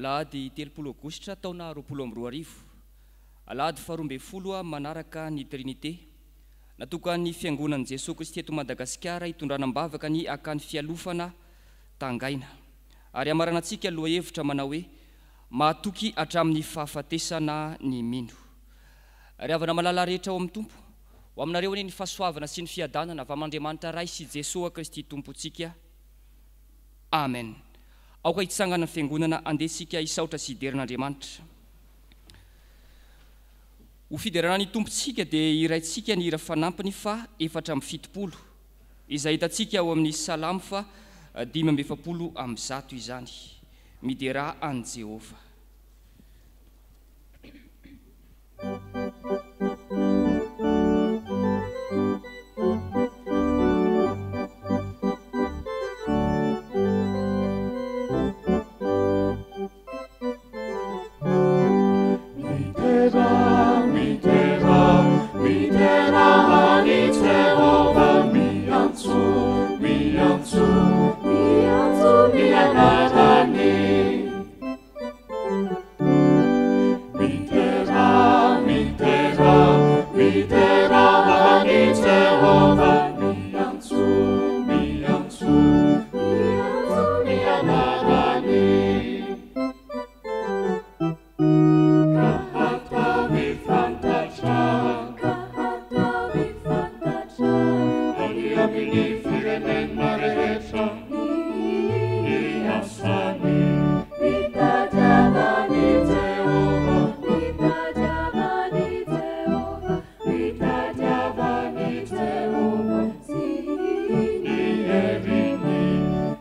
Alahady 30 Aogositra taona 2020, Alahady faharoa ambin'ny folo manaraka ny Trinite, natokan'ny Fiangonan'i Jesoa Kristy eto Madagasikara hitondrana am-bavaka ny Akany Fialofana Tangaina. Ary hamaranantsika lohahevitra manao hoe, Mahatoky hatramin'ny fahafatesana ny mino. Ry havana malala rehetra ao amin'ny Tompo, ho aminareo anie ny fahasoavana sy ny fiadanana avy amin'Andriamanitra Ray sy Jesoa Kristy Tompontsika. Amen. Aoka hitsangana ny Fiangonana andeha isika hisaotra sy hidera an'Andriamanitra. Ho fiderana ny Tompontsika dia hiraintsika ny hira fanampiny faha 74, izay hitantsika ao amin'ny Salamo faha 145 izany. Miderà an'i Jehovah. Midera, midera, midera an'i Jehovah, miantso, miantso, miantso ny anarany. Midera, midera, midera an'i Jehovah, miantso, miantso, miantso ny anarany. Ka ataovy fantatra, ka ataovy fantatra, any amin'ny firenena rehetra ny asany. Mitadiava an'i Jehovah, mitadiava an'i Jehovah, mitadiava an'i Jehovah sy ny heriny.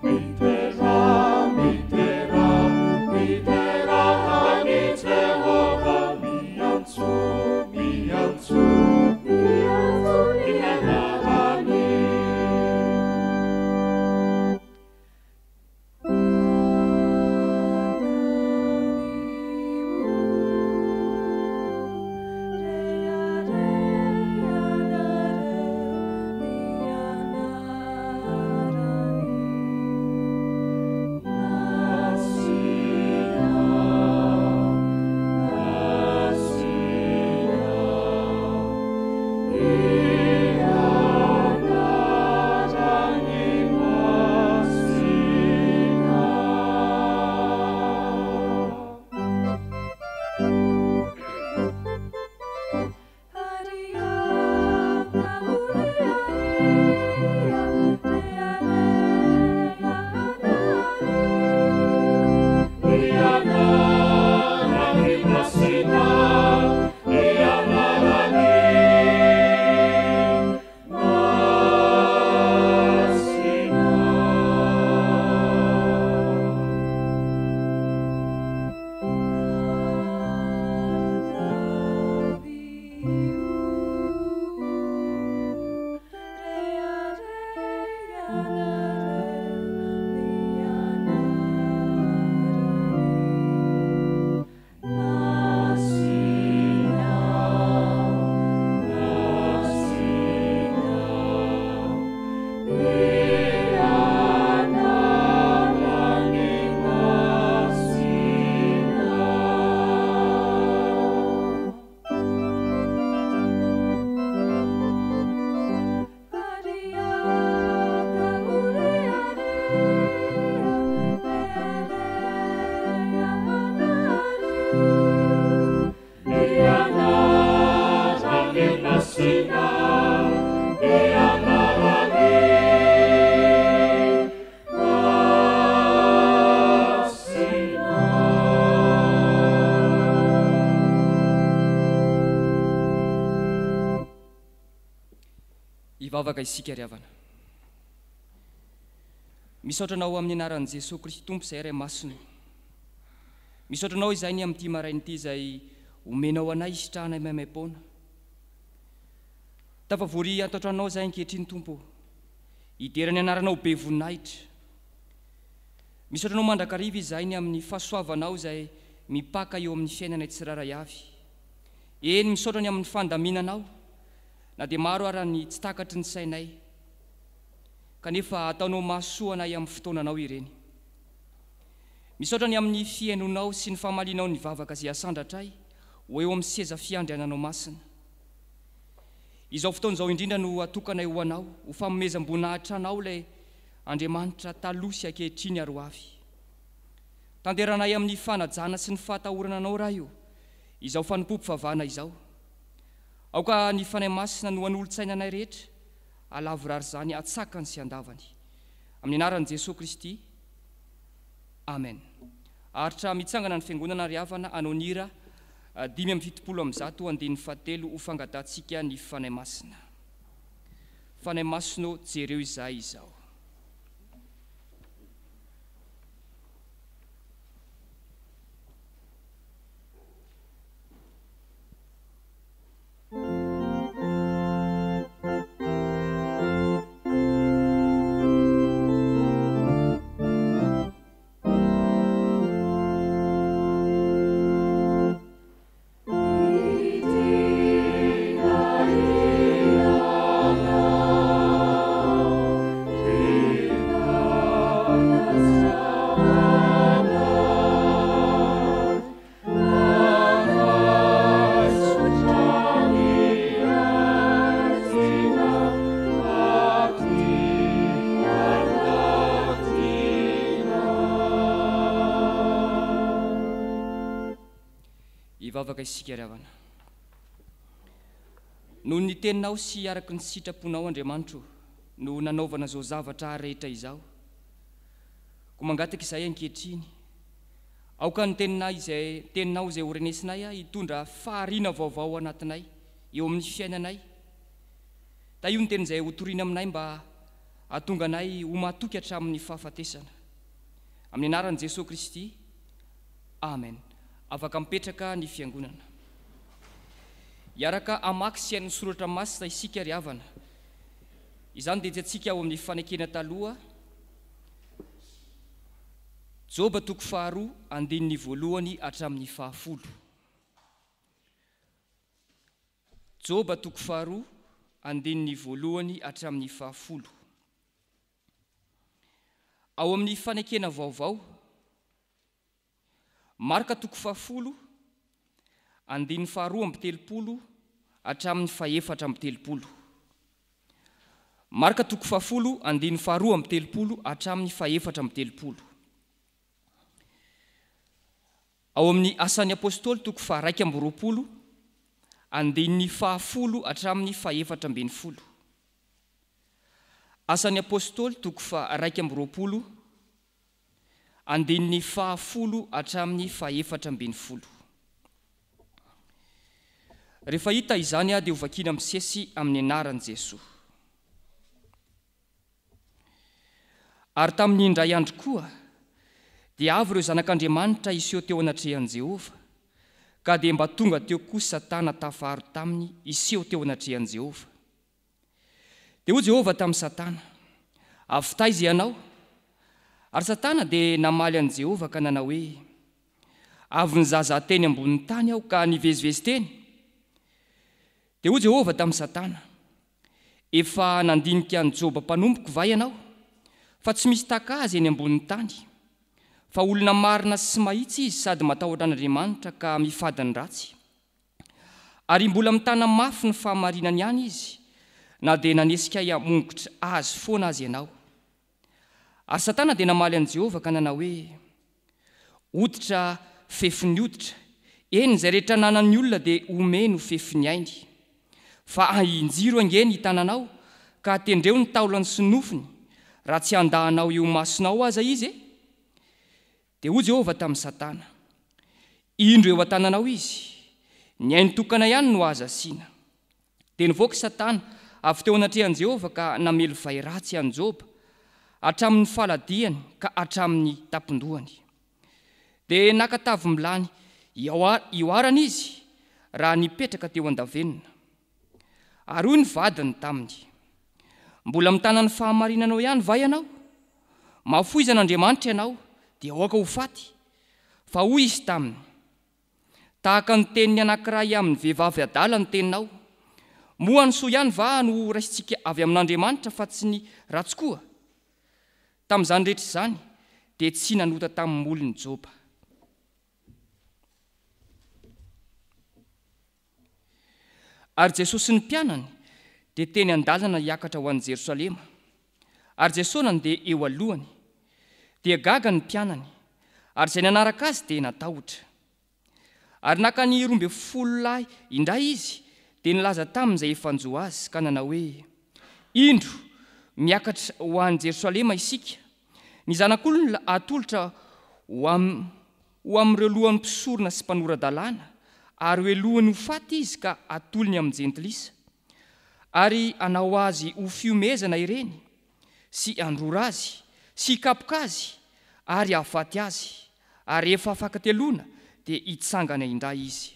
Midera, midera, midera an'i Jehovah, miantso, miantso, miantso ny anarany. Hivavaka isika ry havana. Misaotra Anao amin'ny anaran'i Jesoa Kristy Tompo izay Ray Masina. Misaotra Anao izahay ny amin'ity maraina ity izay omenao anay hisitrahanay maimaim-poana. Tafavory ato an-tranonao izahay ankehitriny Tompo ô. Hidera ny anaranao be voninahitra. Misaotra Anao mandrakariva izahay ny amin'ny fahasoavanao izay mipaka eo amin'ny fiainanay tsirairay avy. Eny, misaotra ny amin'ny fandaminanao na dia maro ara ny tsy takatry ny sainay. Kanefa ataonao mahasoa anay amin'ny fotoananao ireny. Misaotra ny amin'ny fihainoanao sy ny famalianao ny vavaka izay asandratray ho eo amin'ny seza fiandriananao masina. Izao fotoana izao indrindra no atokanay ho Anao, ho fanomezam-boninahitra Anao ilay Andriamanitra taloha sy ankehitriny ary ho avy. Tanteranay amin'ny fanajana sy ny fahatahorana Anao Ray o, izao fanompoam-pivavahana izao. Aoka ny Fanahy Masina no hanolo-tsaina anay rehetra halavorary izany an-tsakany sy an-davany. Amin'ny anaran'i Jesoa Kristy. Amen. Aritra mitsangana ny Fiangonana ry havana hanao ny hira 175 andininy fahatelo ho fangatahantsika ny Fanahy Masina. Fanahy Masina ô jereo izahay izao. Hivavaka isika ry havana. Noho ny teninao sy araka ny sitraponao Andriamanitro no nanaovana izao zavatra rehetra izao. Koa mangataka izahay ankehitriny Aoka ny teninay izay teninao izay ho renesinay hitondra fahariana vaovao ao anatinay, eo amin'ny fiainanay. Tahio ny teny izay ho torina aminay mba hahatonga anay ho mahatoky hatramin'ny fahafatesana. Amin'ny anaran'i Jesoa Kristy, Amen. Afaka mipetraka ny fiangonana. Hiaraka hamaky sy haino ny soratra masina isika ry havana. Izany dia hitantsika ao amin'ny fanekena taloha. Joba toko faharoa andininy voalohany hatramin'ny fahafolo. Joba toko faharoa andininy voalohany hatramin'ny fahafolo. Ao amin'ny fanekena vaovao, Marka toko fahafolo, andininy faharoa amby telopolo hatramin'ny fahefatra amby telopolo. Marka toko fahafolo, andininy faharoa amby telopolo hatramin'ny fahefatra amby telopolo. Ao amin'ny Asan'ny Apostoly toko faha-21, andininy fahafolo hatramin'ny fahefatra ambin'ny folo. Asan'ny Apostoly toko faha-21, andininy fahafolo hatramin'ny fahefatra ambin'ny folo. Rehefa hita izany dia hovakiana misesy amin'ny anaran'i Jesoa. Ary tamin'ny indray andro koa, dia avy ireo zanak'Andriamanitra hiseho teo anatrehan'i Jehovah, ka dia mba tonga teo koa Satana tafaharo taminy hiseho teo anatrehan'i Jehovah. Dia hoy Jehovah tamin'i Satana, Avy taiza ianao? Ary Satana dia namaly an'i Jehovah ka nanao hoe, Avy nizahazaha teny ambonin'ny tany aho ka nivezivezy teny. Dia hoy Jehovah tamin'i Satana, Efa nandinika an'i Joba mpanompoko va ianao? Fa tsy misy tahaka azy eny ambonin'ny tany. Fa olona marina sy mahitsy izy sady matahotra an'Andriamanitra ka mifady ny ratsy. Ary mbola mitana mafy ny fahamarinany ihany izy, na dia nanesika hamongotra azy foana aza ianao. Ary Satana dia namaly an'i Jehovah ka nanao hoe, Hoditra fefin'ny hoditra, eny, izay rehetra ananan'ny olona dia omeny ho fefin'ny ainy. Fa ahinjiro ange ny tananao, ka tendreo ny taolany sy ny nofony, raha tsy handà anao eo imasonao aza izy e! Dia hoy Jehovah tamin'i Satana, Indro eo an-tananao izy, ny ainy tokana ihany no aza asiana. Dia nivoaka i Satana avy teo anatrehan'i Jehovah ka namely vay ratsy an'i Joba, hatramin'ny faladiany ka hatramin'ny tampon-dohany. Dia naka tavim-bilany hihoarana izy raha nipetraka teo an-davenona. Ary hoy ny vadiny taminy, Mbola mitana ny fahamarinanao ihany va ianao? Mahafoiza an'Andriamanitra ianao, dia aoka ho faty. Fa hoy izy taminy, Tahaka ny tenin'ny anankiray amin'ny vehivavy adala ny teninao. Moa ny soa ihany va no ho raisintsika avy amin'Andriamanitra fa tsy ny ratsy koa? Tamin'izany rehetra izany, dia tsy nanota tamin'ny molony Joba. Ary Jesoa sy ny mpianany dia teny an-dalana hiakatra ho any Jerosalema, ary Jesoa nandeha eo alohany. Dia gaga ny mpianany, ary izay nanaraka Azy dia natahotra. Ary naka ny 12 lahy indray izy, dia nilaza taminy izay efa hanjo azy, ka nanao hoe, Indro, miakatra ho any Jerosalema isika, ny Zanak'olona hatolotra ho am, ho amin'ireo lohan'ny mpisorona sy mpanora-dalàna, ary hohelohiny ho faty izy ka hatolony amin'ny jentilisa. Ary hanao azy ho fihomehezana ireny, sy handrora azy, sy hikapoka azy, ary hahafaty azy, ary rehefa afaka-telona dia hitsangana indray izy.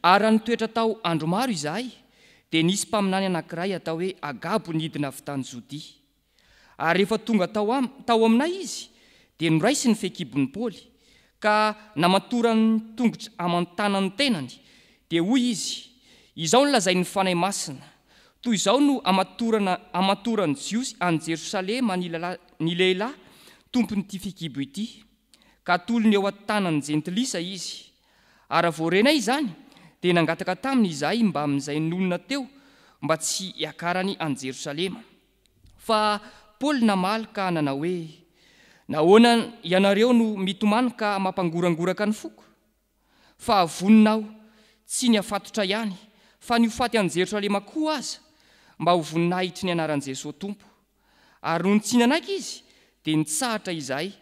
Ary raha nitoetra tao andro maro izahay, dia nisy mpaminany anankiray atao hoe Agabo nidina avy tany Jodia. Ary rehefa tonga tao am, tao aminay izy, dia noraisiny ny fehikibon'i Paoly, ka namatorany ny tongotra aman-tanan'ny tenany, dia hoy izy, Izao no lazain'ny Fanahy Masina, Toy izao no amatorana, amatoran'ny Jiosy any Jerosalema ny lala, ny lehilahy tompon'ity fehikibo ity, ka atolony eo an-tanan'ny jentilisa izy. Ary raha vao renay izany, dia nangataka taminy izahay mbamin'izay nonina teo mba tsy hiakarany any Jerosalema. Fa Paoly namaly ka nanao hoe, Nahoana ianareo no mitomany ka mampangorangoraka ny foko? Fa vonona aho, tsy ny hafatotra ihany, fa ny ho faty any Jerosalema koa aza, mba ho voninahitry ny anaran'i Jesoa Tompo. Ary nony tsy nanaiky izy, dia nitsahatra izahay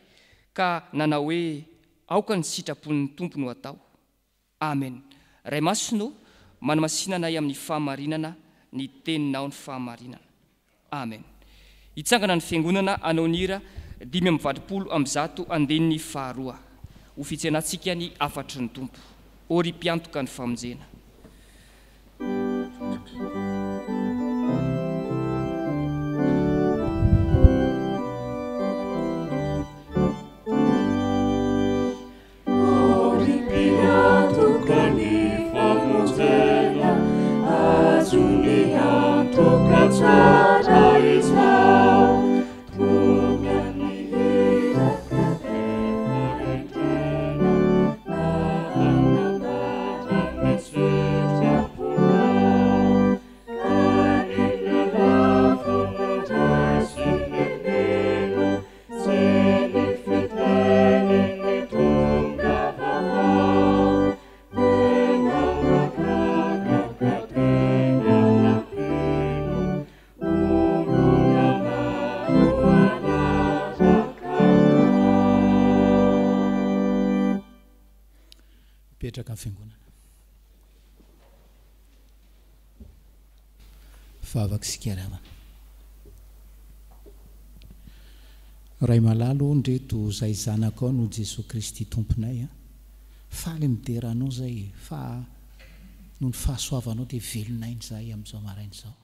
ka nanao hoe, Aoka ny sitrapon'ny Tompo no hatao. Amen. Ray Masina ô, manamasina anay amin'ny fahamarinana ny Teninao ny fahamarinana. Amen. Hitsangana ny Fiangonana hanao ny hira 185 andininy faharoa. Ho fitsenantsika ny hafatry ny Tompo. Ô ry mpiantoka ny famonjena. Mipetraka ny fiangonana. Vavaka isika ry havana. Ray malala ô ndreto zay zanakao no Jesoa Kristy Tomponay a! Faly midera Anao zay e fa noho ny fahasoavanao dia velon'aina izahay amin'izao maraina izao.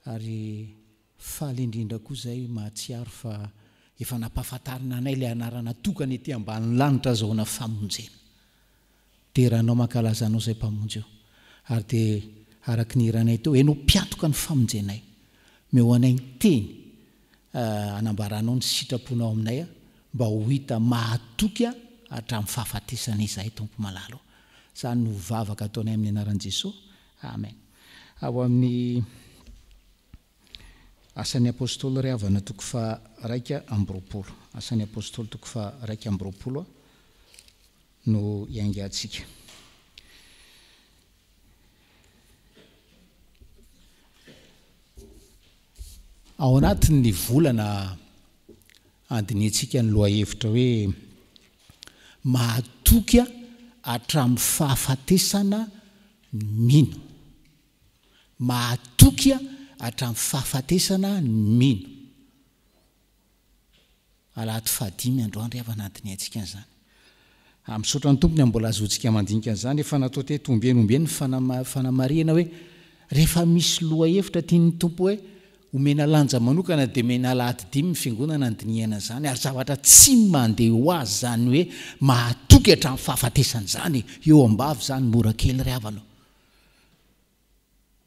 Ary faly indrindra koa zay mahatsiaro fa efa nampahafantarina anay ilay anarana tokana ety ambanin'ny lanitra azahoana famonjena. Dera Anao mankalaza Anao izay Mpamonjy o. Ary dia araka ny hiranay teo, Ianao mpiantoka ny famonjenay. Omeo anay ny teny hanambaranao ny sitraponao aminay mba ho hita mahatoky hatramin'ny fahafatesana izahay Tompo malala o. Izany no vavaka ataonay amin'ny anaran'i Jesoa. Amen. Ao amin'ny Asan'ny Apostoly ry havana toko faha 21. Asan'ny Apostoly toko faha 21. No hiaingantsika. Ao anatin'ny volana andinihantsika ny lohahevitra hoe mahatoky hatramin'ny fahafatesana ny mino. Mahatoky hatramin'ny fahafatesana ny mino. Alahady fahadimy androany ry havana handinihantsika an'izany. Ah, misaotra ny Tompo ny mbola ahazoantsika mandinika an'izany. Efa natao teto ombieny ombieny ny fanamarihana hoe rehefa misy lohahevitra tian'ny Tompo hoe omena lanja manokana dia omena alahady dimy ny fiangonana handinihana an'izany ary zavatra tsy mandeha ho azy izany hoe mahatoky hatramin'ny fahafatesana izany e. Eo am-bava izany mora kely ry havana ô.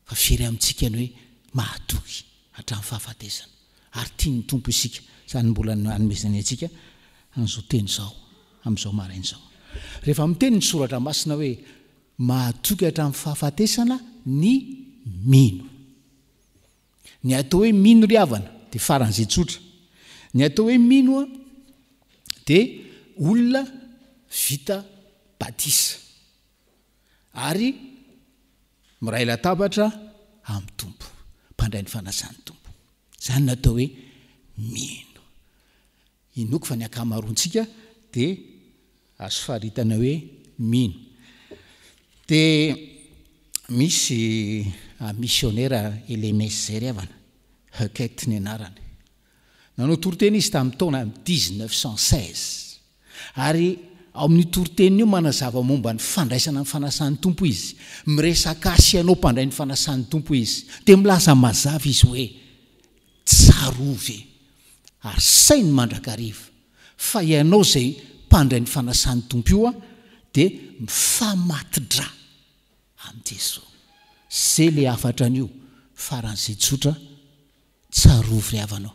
Fa firy amintsika ny hoe. Mahatoky hatramin'ny fahafatesana. Ary tian'ny Tompo isika. Izany mbola anomezany antsika an'izao teny izao, amin'izao maraina izao. Rehefa miteny ny Soratra Masina hoe mahatoky hatramin'ny fahafatesana ny mino. Ny atao hoe mino ry havana dia faran'izay tsotra. Ny atao hoe mino dia olona vita batisa ary miray latabatra amin'ny Tompo, mpandray ny fanasan'ny Tompo. Izany no atao hoe mino. Inoako fa ny ankamaroantsika dia azo faritana hoe mino. Dia misy misionera LMS izay ry havana, Huckett ny anarany. Nanao toriteny izy tamin'ny taona 1916. Ary ao amin'io toriteniny io manazava momba ny fandraisana ny fanasan'ny Tompo izy. Miresaka ahy sy ianao mpandray ny fanasan'ny Tompo izy. Dia milaza mazava izy hoe, Tsarovy ary saino mandrakariva fa ianao izay mpandray ny fanasan'ny Tompo io dia mifamati-drà amin'i Jesoa. Izay ilay hafatra anio faran'izay tsotra, tsarovy ry havana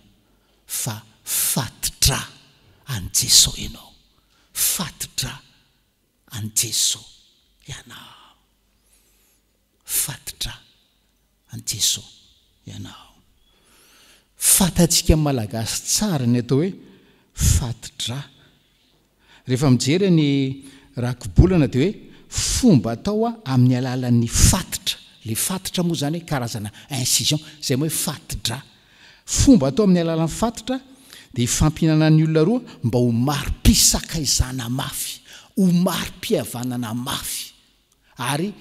fa fati-drà an'i Jesoa ianao, fati-drà an'i Jesoa ianao, fati-drà. an'i Jesoa ianao. Fantatsika Malagasy tsara ny atao hoe fati-drà. Rehefa mijery ny rakibolana dia hoe fomba atao amin'ny alalan'ny fatitra, ilay fatitra moa izany karazana incision, izay moa hoe fati-drà. Fomba atao amin'ny alalan'ny fatitra dia ifampihinanan'ny olona roa mba ho mari-pisakaizana mafy, ho mari-pihavanana mafy. ary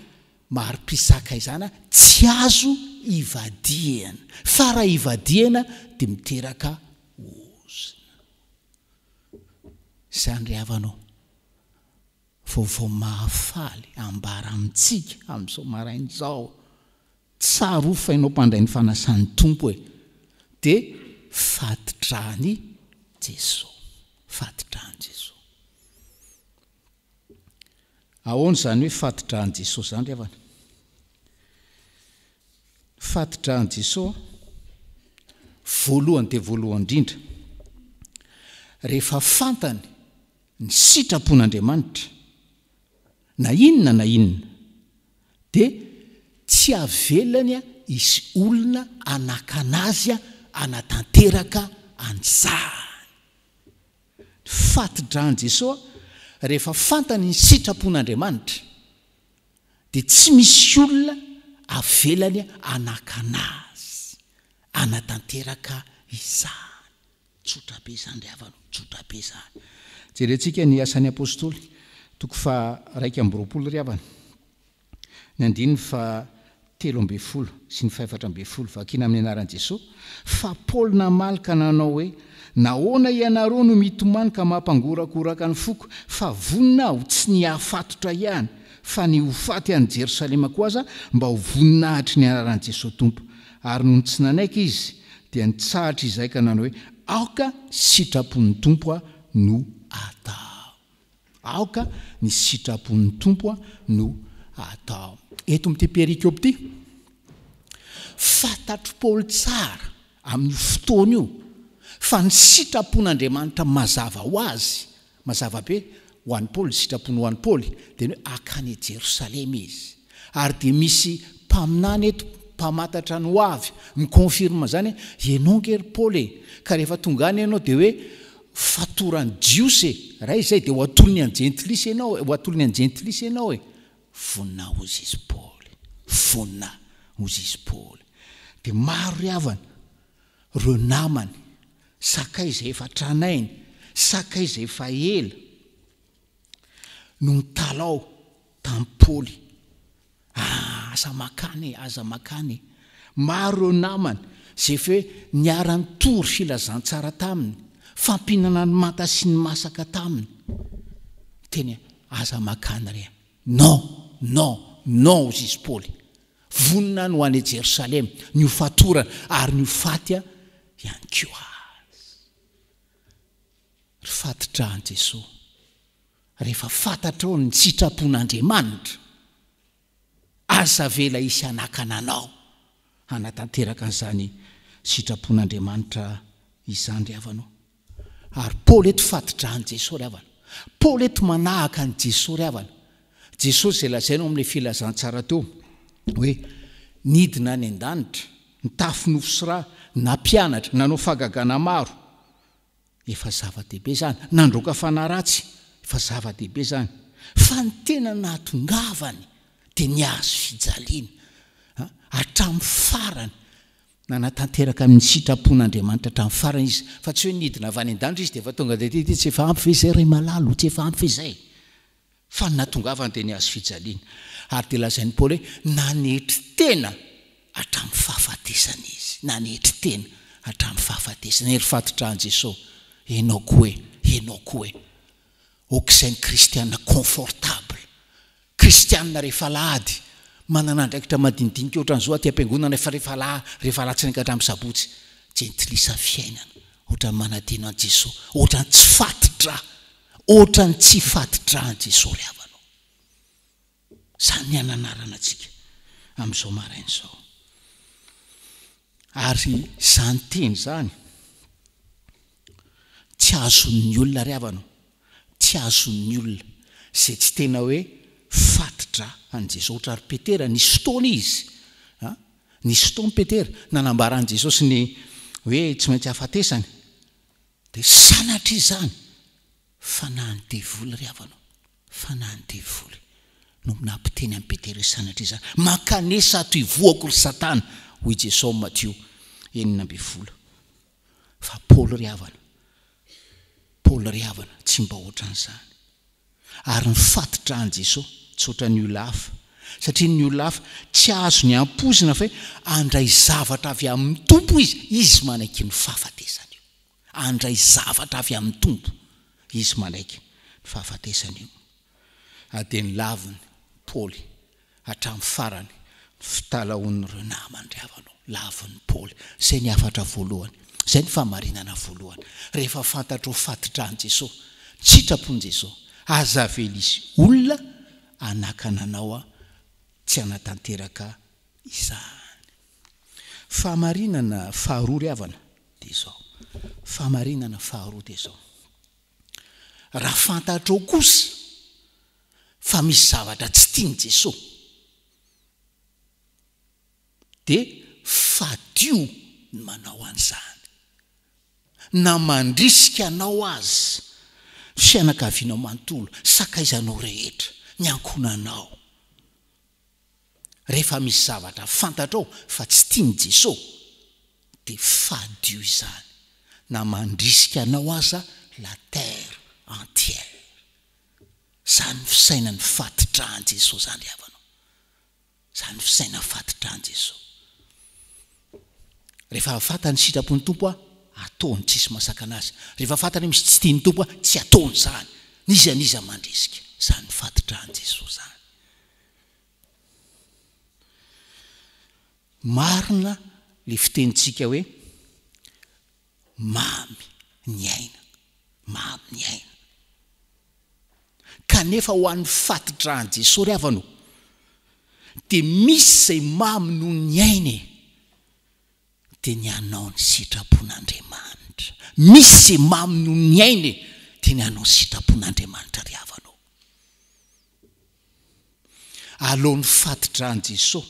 mari-pisakaizana tsy azo ivadihana, fa raha ivadihana dia miteraka ozona. Izany ry havana ô, vaovao mahafaly ambara amintsika amin'izao maraina izao, tsarovy fa ianao mpandray ny fanasan'ny Tompo e, dia fati-dràn'i Jesoa, fati-dràn'i Jesoa. Ahoana izany hoe fati-dràn'i Jesosy izany ry havana? Fati-dràn'i Jesosy, voalohany dia voalohany indrindra, rehefa fantany ny sitrapon'Andriamanitra, na inona na inona, dia tsy avelany hisy olona hanakana azy hanatanteraka an'izany. Ny fati-dràn'i Jesoa, rehefa fantany ny sitrapon'Andriamanitra, dia tsy misy olona avelany hanakana azy hanatanteraka izany. Tsotra be izany ry havana o, tsotra be izany. Jerentsika ny Asan'ny Apostoly, toko faha-21 ry havana. Ny andininy faha 13 sy ny fahefatra ambinifolo, vakina amin'ny anaran'i Jesoa, Fa Paoly namaly ka nanao hoe, Nahoana ianareo no mitomany ka mampangorakoraka ny foko, fa vonona aho tsy ny hahafatotra ihany, fa ny ho faty any Jerosalema koa aza, mba ho voninahitry ny anaran'i Jesoa Tompo. Ary nony tsy nanaiky izy, dia nitsahatra izahay ka nanao hoe, Aoka sitrapon'ny Tompo no atao. Aoka ny sitrapon'ny Tompo no atao. Eto amin'ity perikope ity, fantatr'i Paoly tsara amin'io fotoana io fa ny sitrapon'Andriamanitra mazava ho azy, mazava be ho an'i Paoly, ny sitrapony ho an'i Paoly dia ny hoe hakany Jerosalema izy. Ary dia misy mpaminany eto, mpamantatra ny ho avy, mi-confirme izany hoe, ianao ange ry Paoly e, ka rehefa tonga any ianao dia hoe fatoran'ny Jiosy e, raha izay dia ho atolony an'ny Jentilisa ianao e, ho atolony an'ny Jentilisa ianao e. Vonona hozy izy Paoly, vonona hozy izy Paoly. Dia maro ry havana, ireo namany, sakaiza efa tranainy, sakaiza efa ela, no nitalao tamin'i Paoly, Ah, aza makany e, aza makany e. Maro ireo namany izay efa hoe niara-nitory filazantsara taminy, fampihinana ny manta sy ny masaka taminy. Niteny hoe, aza makany re. Non, non, non, hozy izy Paoly. Vonona ny ho any Jerosalema, ny ho fatorana ary ny ho faty ihany koa aza. Ry fati-dràn'i Jesoa, rehefa fantatrao ny sitrapon'Andriamanitra, aza avela hisy hanakana anao. hanatanteraka an'izany sitrapon'Andriamanitra izany ry havana o. Ary Paoly eto fati-dran'i Jesoa ry havana. Paoly eto manahaka an'i Jesoa ry havana. Jesosy izay lazaina ao amin'ilay filazantsara teo hoe nidina any an-danitra, nitafy nofo sy ra, nampianatra, nanao fahagagana maro. Efa zava-dehibe izany. Nandroaka fanahy ratsy, efa zava-dehibe izany. Fa ny tena nahatongavany dia ny hazo fijaliana. Hatramin'ny farany. Nanatanteraka ny sitrapon'Andriamanitra hatramin'ny farany izy, fa tsy hoe nidina avy any an-danitra izy dia efa tonga dia tsy efa ampy ve izay ry malala o, tsy efa ampy ve izay? Fa ny nahatongavany dia ny hazo fijaliana. Ary dia lazain'i Paoly hoe nanetry tena hatramin'ny fahafatesana izy. Nanetry tena hatramin'ny fahafatesana. Hery fatotran'i Jesoa, ianao koa e, ianao koa e. Aok'izay ny kristiana confortable. Kristiana rehefa alahady, manana andraikitra madinidinika ohatran'izao aty am-piangonana fa rehefa alaha, rehefa alatsinainy ka hatramin'ny sabotsy, jentilisa fiainana, ohatran'ny manadino an'i Jesoa, ohatran'ny tsy fati-drà. Ohatran'ny tsy fati-drà an'i Jesoa ry havana o. Izany ny hananarana antsika amin'izao maraina izao. Ary izany teny izany tsy azon'ny olona ry havana o, tsy azon'ny olona izay tsy tena hoe fati-drà an'i Jesoa. Ohatra ry Petera, nisy fotoana izy, a, nisy fotoana Petera nanambara an'i Jesosy ny hoe tsy maintsy hahafatesany. Dia sanatria izany fanahin'ny devoly ry havana o, fanahin'ny devoly no nampiteny an'i Petera hoe sanatria izany, mankanesa ato ivohoko ry satana, hoy Jesoa ao Matio 16. Fa Paoly ry havana, Paoly ry havana tsy mba ohatran'izany. Ary ny fatidra an'i Jesoa tsy ohatran'ny olona hafa, satria ny olona hafa tsy azony ampoizina fa hoe handray zavatra avy amin'ny Tompo izy, izy manaiky ny fahafatesana io. Handray zavatra avy amin'ny Tompo izy manaiky ny fahafatesana io. Ary dia nolaviny Paoly hatramin'ny farany ny fitalahoan'ireo namany ry havana ô. Lavin'i Paoly. Izay ny hafatra voalohany. Izay ny fahamarinana voalohany. Rehefa fantatrao fatidran'i Jesoa, ny sitrapon'i Jesoa, aza avela hisy olona hanakana anao tsy hanatanteraka izany. Fahamarinana faharoa ry havana dia izao. Fahamarinana faharoa dia izao. Raha fantatrao kosa fa misy zavatra tsy tian'i Jesoa dia fadio ny manao an'izany. Na mandrisika anao aza ny fianakavianao manontolo, sakaizanao rehetra, ny ankohonanao. Rehefa misy zavatra fantatrao fa tsy tian'i Jesoa dia fadio izany na mandrisika anao aza la terre entière. Zany fisainan'ny fatidràn'i Jesoa zany ry havana o. Zany fisainan'ny fatidràn'i Jesoa. Rehefa fantany ny sitrapon'ny Tompo a, ataony tsisy mahasakana azy. Rehefa fantany hoe misy tsy tian'ny Tompo a, tsy ataony izany. N'iza n'iza mandrisika. Zany fatidràn'i Jesoa zany. Marina le fitenintsika hoe mamy ny aina, mamy ny aina. Kanefa ho an'ny fatidràn'i Jesoa ry havana o, dia misy izay mamy noho ny aina e, dia ny hanao ny sitrapon'Andriamanitra. Misy izay mamy noho ny aina e, dia ny hanao ny sitrapon'Andriamanitra ry havana o. Aleon'ny fatidràn'i Jesoa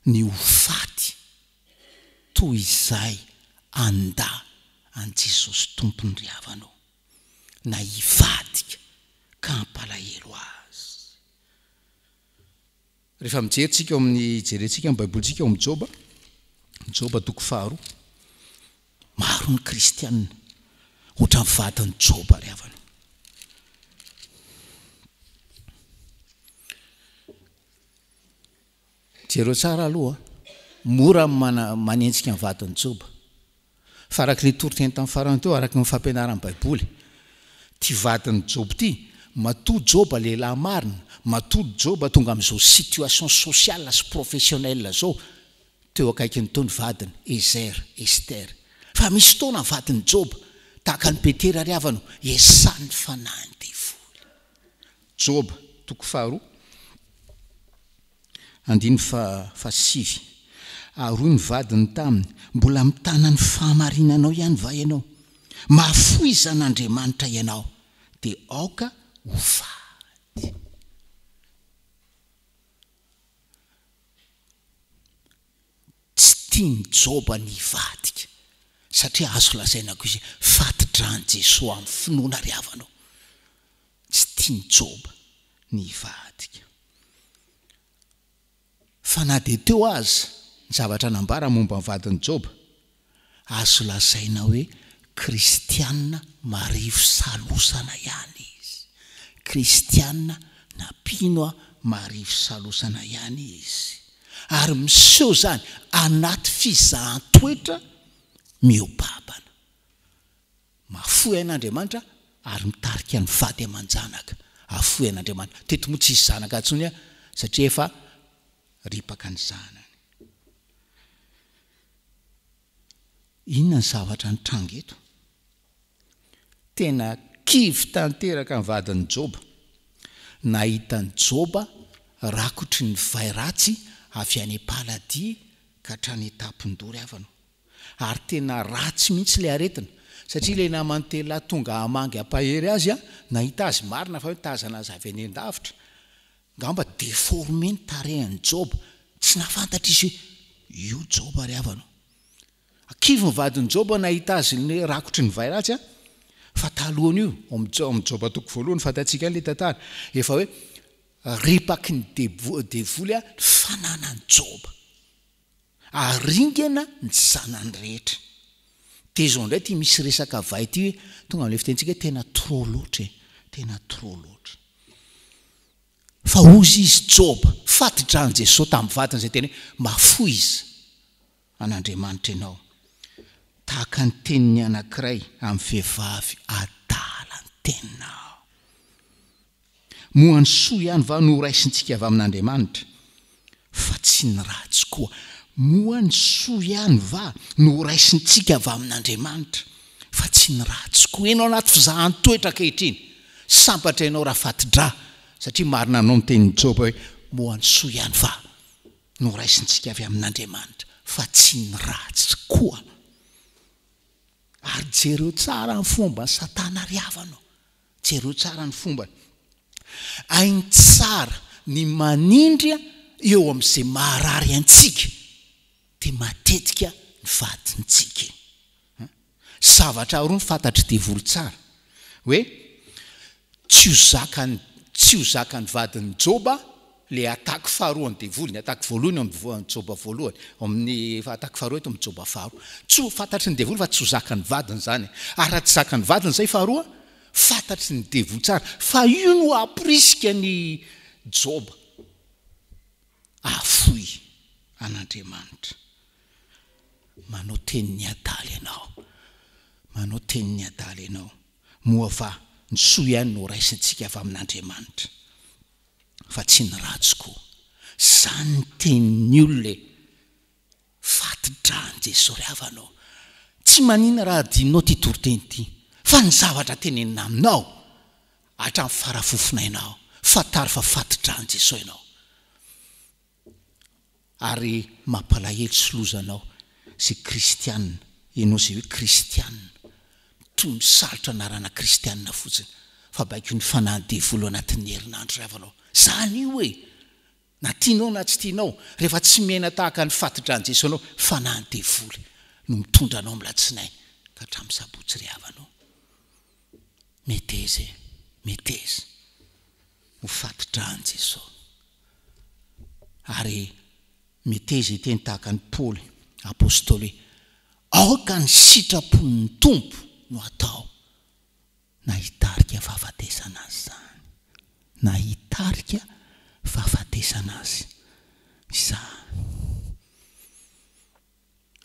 ny ho faty toy izay handà an'i Jesosy Tompony ry havana o, na hivadika ka hampalahelo Azy. Rehefa mijery tsika ao amin'ny, jerentsika ny Baibolintsika ao amin'ny Joba, Joba toko faharoa, maro ny kristiana ohatran'ny vadin'i Joba ry havana. Jereo tsara aloha, mora ny mana, manenjika ny vadin'i Joba. Fa araka ilay toriteny tamin'ny farany teo, araka ny fampianaran'ny Baiboly, ity vadin'i Joba ity, matoa Joba lehilahy marina, matoa Joba tonga amin'izao situation sociale sy professionnelle izao, teo akaikiny teo ny vadiny, Ezer, Esther. Fa misy fotoana ny vadin'i Joba, tahaka an'i Petera ry havana, esan'ny fanahin'ny devoly. Joba, toko faharoa, andininy fahasivy. Ary hoy ny vadiny taminy, Mbola mitana ny fahamarinanao ihany va ianao? Mahafoiza an'Andriamanitra ianao, dia aoka ho faty. Tsy tian'i Joba ny hivadika, satria azo lazaina koa izy hoe fati-dran'i Jesoa amin'ny finoana ry havana ô. Tsy tian'i Joba ny hivadika. Fa na dia teo aza ny zavatra nambara momba ny vadin'i Joba, azo lazaina hoe kristiana marivo salosana ihany izy. Kristiana na mpino marivo salosana ihany izy. Ary miseho izany anaty fizahan-toetra mihoa-pahapana. Mahafoy an'Andriamanitra ary mitarika ny vady aman-janaka hahafoy an'Andriamanitra. Teto moa tsisy zanaka intsony satria efa ripaka ny zanany. Inona ny zavatra nitranga eto? Tena kivy tanteraka ny vadin'i Joba. Nahita an'i Joba rakotry ny vay ratsy avy any am-paladia ka hatrany an-tampon-doha ry havana. Ary tena ratsy mihitsy ilay aretina, satria ilay namany telolahy tonga hamangy hampahery azy, nahita azy marina fa hoe nitazana azy avy any an-davitra, angamba déformé ny tarehin'i Joba, tsy nahafantatra izy hoe io Joba ry havana o. Kivy ny vadin'i Joba nahita azy ny rakotry ny vay ratsy, fa talohan'io, ao amin'ny Joba toko voalohany, fantatsika ihany ilay tantara, efa hoe ripaky ny devoly ny fananan'i Joba. Aringana ny zanany rehetra. Dia izao indray ity misy resaka vay ity hoe tonga amin'ilay fitenintsika hoe tena trop loatra e, tena trop loatra. Fa hozy izy Joba, fati-dran'i Jesoa tamin'ny vadiny izay teny hoe mahafoiza an'Andriamanitra ianao. Tahaka ny tenin'ny anankiray amin'ny vehivavy adala ny teninao. Moa ny soa ihany va no horaisintsika avy amin'Andriamanitra, fa tsy ny ratsy koa? Moa ny soa ihany va no horaisintsika avy amin'Andriamanitra, fa tsy ny ratsy koa? Ianao anaty fizahan-toetra ankehitriny, sambatra ianao raha fati-drà, satria marina anao ny tenin'i Joba hoe, Moa ny soa ihany va no horaisintsika avy amin'Andriamanitra, fa tsy ny ratsy koa? Ary jereo tsara ny fomban'i Satana ry havana ô! Jereo tsara ny fombany. Hainy tsara ny manindry eo amin'izay maharary antsika, dia matetika ny vadintsika iny. Zavatra roa no fantatr'i devoly tsara, hoe tsy ho zakan'ny tsy ho zakan'ny vadin'i Joba ilay attaque faharoan'ny devoly, ny attaque voalohany eo amin'ny Joba voalohany, ao amin'ny attaque faharoa eto amin'ny Joba faharoa. Tsy ho fantatry ny devoly fa tsy ho zakan'ny vadiny izany. Ary raha tsy zakan'ny vadiny izay faharoa, fantatry ny devoly tsara fa io no hamporisika an'i Joba hahafoy an'Andriamanitra. Manao tenin'ny adala ianao. Manao tenin'ny adala ianao. Moa va ny soa ihany no raisintsika avy amin'Andriamanitra? fa tsy ny ratsy koa. Zany ny tenin'ny olona e! Fati-drà an'i Jesoa ry havana ô! Tsy maninona raha adinonao ity toriteny ity, fa ny zavatra tenenina aminao, hatramin'ny farafofonainao, fantaro fa fati-drà an'i Jesoa ianao. Ary mampalahelo sy loza anao izay kristiana, ianao izay hoe kristiana, toy misalotra anarana kristiana fotsiny, fa baikon'ny fanahin'ny devoly ao anatin'ny herinandro ry havanao. Zany io e! Na tianao na tsy tianao, rehefa tsy miaina tahaka ny fatidran'i Jesoa anao, fanahin'ny devoly no mitondra anao amin'ny latsinainy ka hatramin'ny sabotsy ry havanao. Meteza e! Meteza ho fatidran'i Jesoa. Ary meteza hiteny tahaka an'i Paoly apostoly hoe, Aoka ny sitrapon'ny Tompo no atao, na hitarika fahafatesana azy izany, na hitarika fahafatesana azy izany.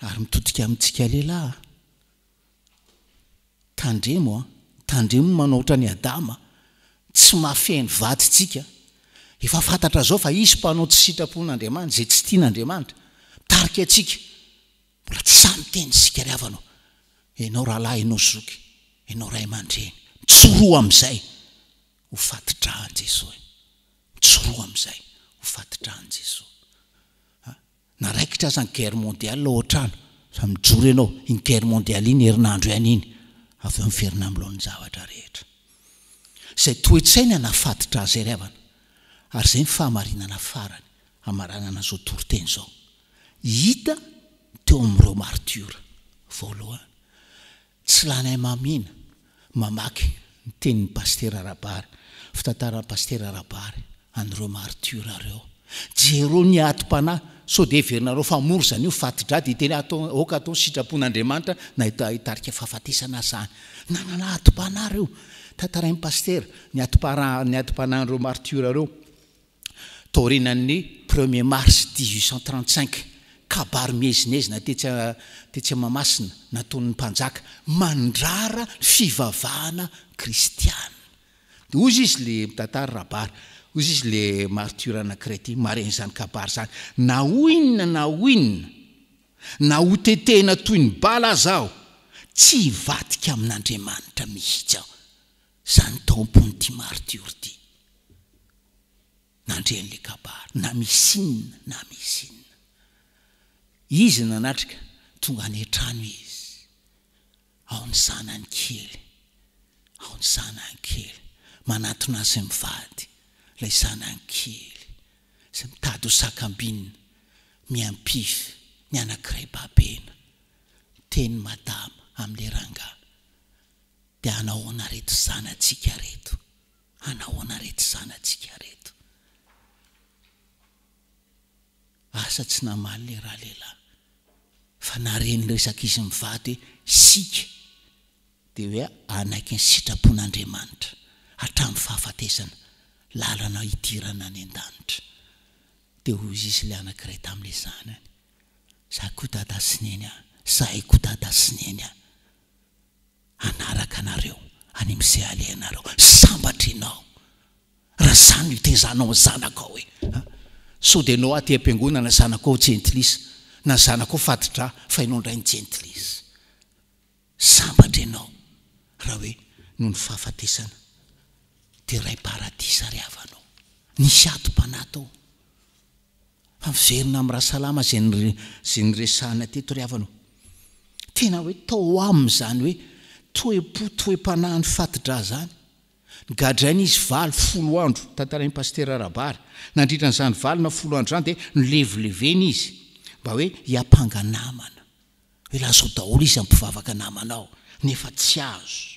Ary mitodika amintsika lehilahy, Tandremo an! Tandremo ny manao ohatran'i Adama, tsy mahafehy ny vadintsika. Efa fantatra zao fa izy mpanao tsy sitrapon'Andriamanitra, izay tsy tian'Andriamanitra, mitarika antsika. Mbola tsy sahy miteny isika ry havana ô! Ianao rahalahy, ianao zoky, ianao ray aman-dreny, mijoroa amin'izay ho fati-dràn'i Jesoa. Mijoroa amin'izay ho fati-dràn'i Jesoa. Na raikitra aza ny guerre mondiale ao an-trano, fa mijoro ianao, iny guerre mondiale iny herinandro ihany iny, avy eo miverina amin'ny laoniny zavatra rehetra. Izay toe-tsaina nahafatotra azy izay ry havana, ary izay ny fahamarinana farany hamaranana izao toriteny izao. Hita teo amin'ireo martiora voalohany. Tsy lany hamamiana mamaky ny tenin'i Pasitera Rabary, fitantaran'i Pasitera Rabary an'ireo martiora ireo. Jereo ny adim-panahy, sao dia heverinareo fa mora izany io fati-drà dia hiteny hoe atao, aoka atao ny sitrapon'Andriamanitra na hitarika fahafatesana aza izany. Nanana adim-panahy ireo. Tantarain'i Pasitera ny adim-panahy, ny adim-panahin'ireo martiora ireo. Taorianan'ny premier mars 1835, kabary miezinezina tetsy tetsy Mahamasina nataon'ny mpanjaka mandrara ny fivavahana kristiana. Dia hozy izy le mitantara Rabary, hozy izy le martyr anankiray ity maren'izany izany kabary izany, na ho inona na ho inona, na ho tetehina toy ny bala aza aho, tsy hivadika amin'Andriamanitra mihitsy aho. Izany tao am-pon'ity martiora ity. Nandre an'ilay kabary, na misy inona na misy inona. Izy nanatrika, tonga any an-trano izy. Ao ny zanany kely, ao ny zanany kely. Manatona azy mivady, ilay zanany kely, izay mitady ho sakambinina, miampify ny anankiray babena. Miteny madama amin'ilay rangahy. Dia anahoana reto zanatsika reto? Anahoana reto zanatsika reto? Asa tsy namaly le ralehilahy fa nare ny resak'izy mivady hoe isika dia hoe hanaiky ny sitrapon'Andriamanitra hatramin'ny fahafatesana, lalana hidirana any an-danitra. Dia hoy izy ilay anankiray tamin'ilay zanany, Za koa dada sy neny a, zahay koa dada sy neny a. hanaraka anareo any amin'izay alehanareo. Sambatra ianao raha izany no itezanao ny zanakao e! Sao dia ianao aty am-piangonana zanakao jentilisa na zanakao fati-drà fa ianao indray ny jentilisa. Sambatra ianao raha hoe noho ny fahafatesana dia ray paradisa ry havanao. Nisy adim-panahy tao. Fa miverina amin'ny Rasalama izay izay niresahana teto ry havana o. Tena hoe tao aminy izany hoe toe-po, toe-panahy ny fati-drà izany. Nogadraina izy valo, folo andro, tantarain'i Pasitera Rabary. Nandritra an'izany valo na folo andro izany dia nolevilevena izy mba hoe hiampanga namana. Hoe lazao daholo izy hampivavaka namanao, nefa tsy azo.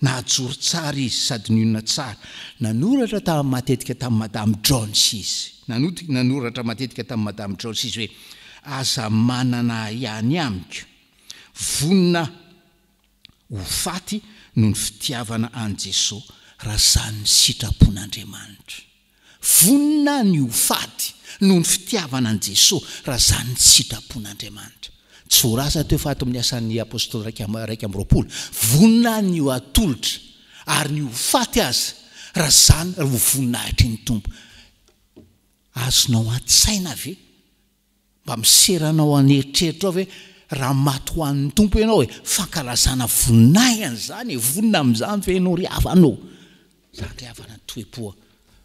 Nahajoro tsara izy sady nionona tsara. Nanoratra tamin'ny matetika tamin'i Madame Jones izy. Nanoratra matetika tamin'i Madame Jones izy hoe, Aza manana ahiahy ny amiko. Vonona ho faty noho ny fitiavana an'i Jesoa raha izany ny sitrapon'Andriamanitra. Vonona ny ho faty noho ny fitiavana an'i Jesoa raha izany ny sitrapon'Andriamanitra. Tsy voalaza teo fa ato amin'ny Asan'ny Apostoly 21, vonona ny ho atolotra ary ny ho faty aza raha izany ho voninahitry ny Tompo. Azonao an-tsaina ve Mba miserana ao an'eritreritrao ve raha maty ho an'ny Tompo ianao e? Fankalazana voninahiny izany e! Vonona amin'izany ve ianao ry havana ô? Izany ry havana ny toe-po,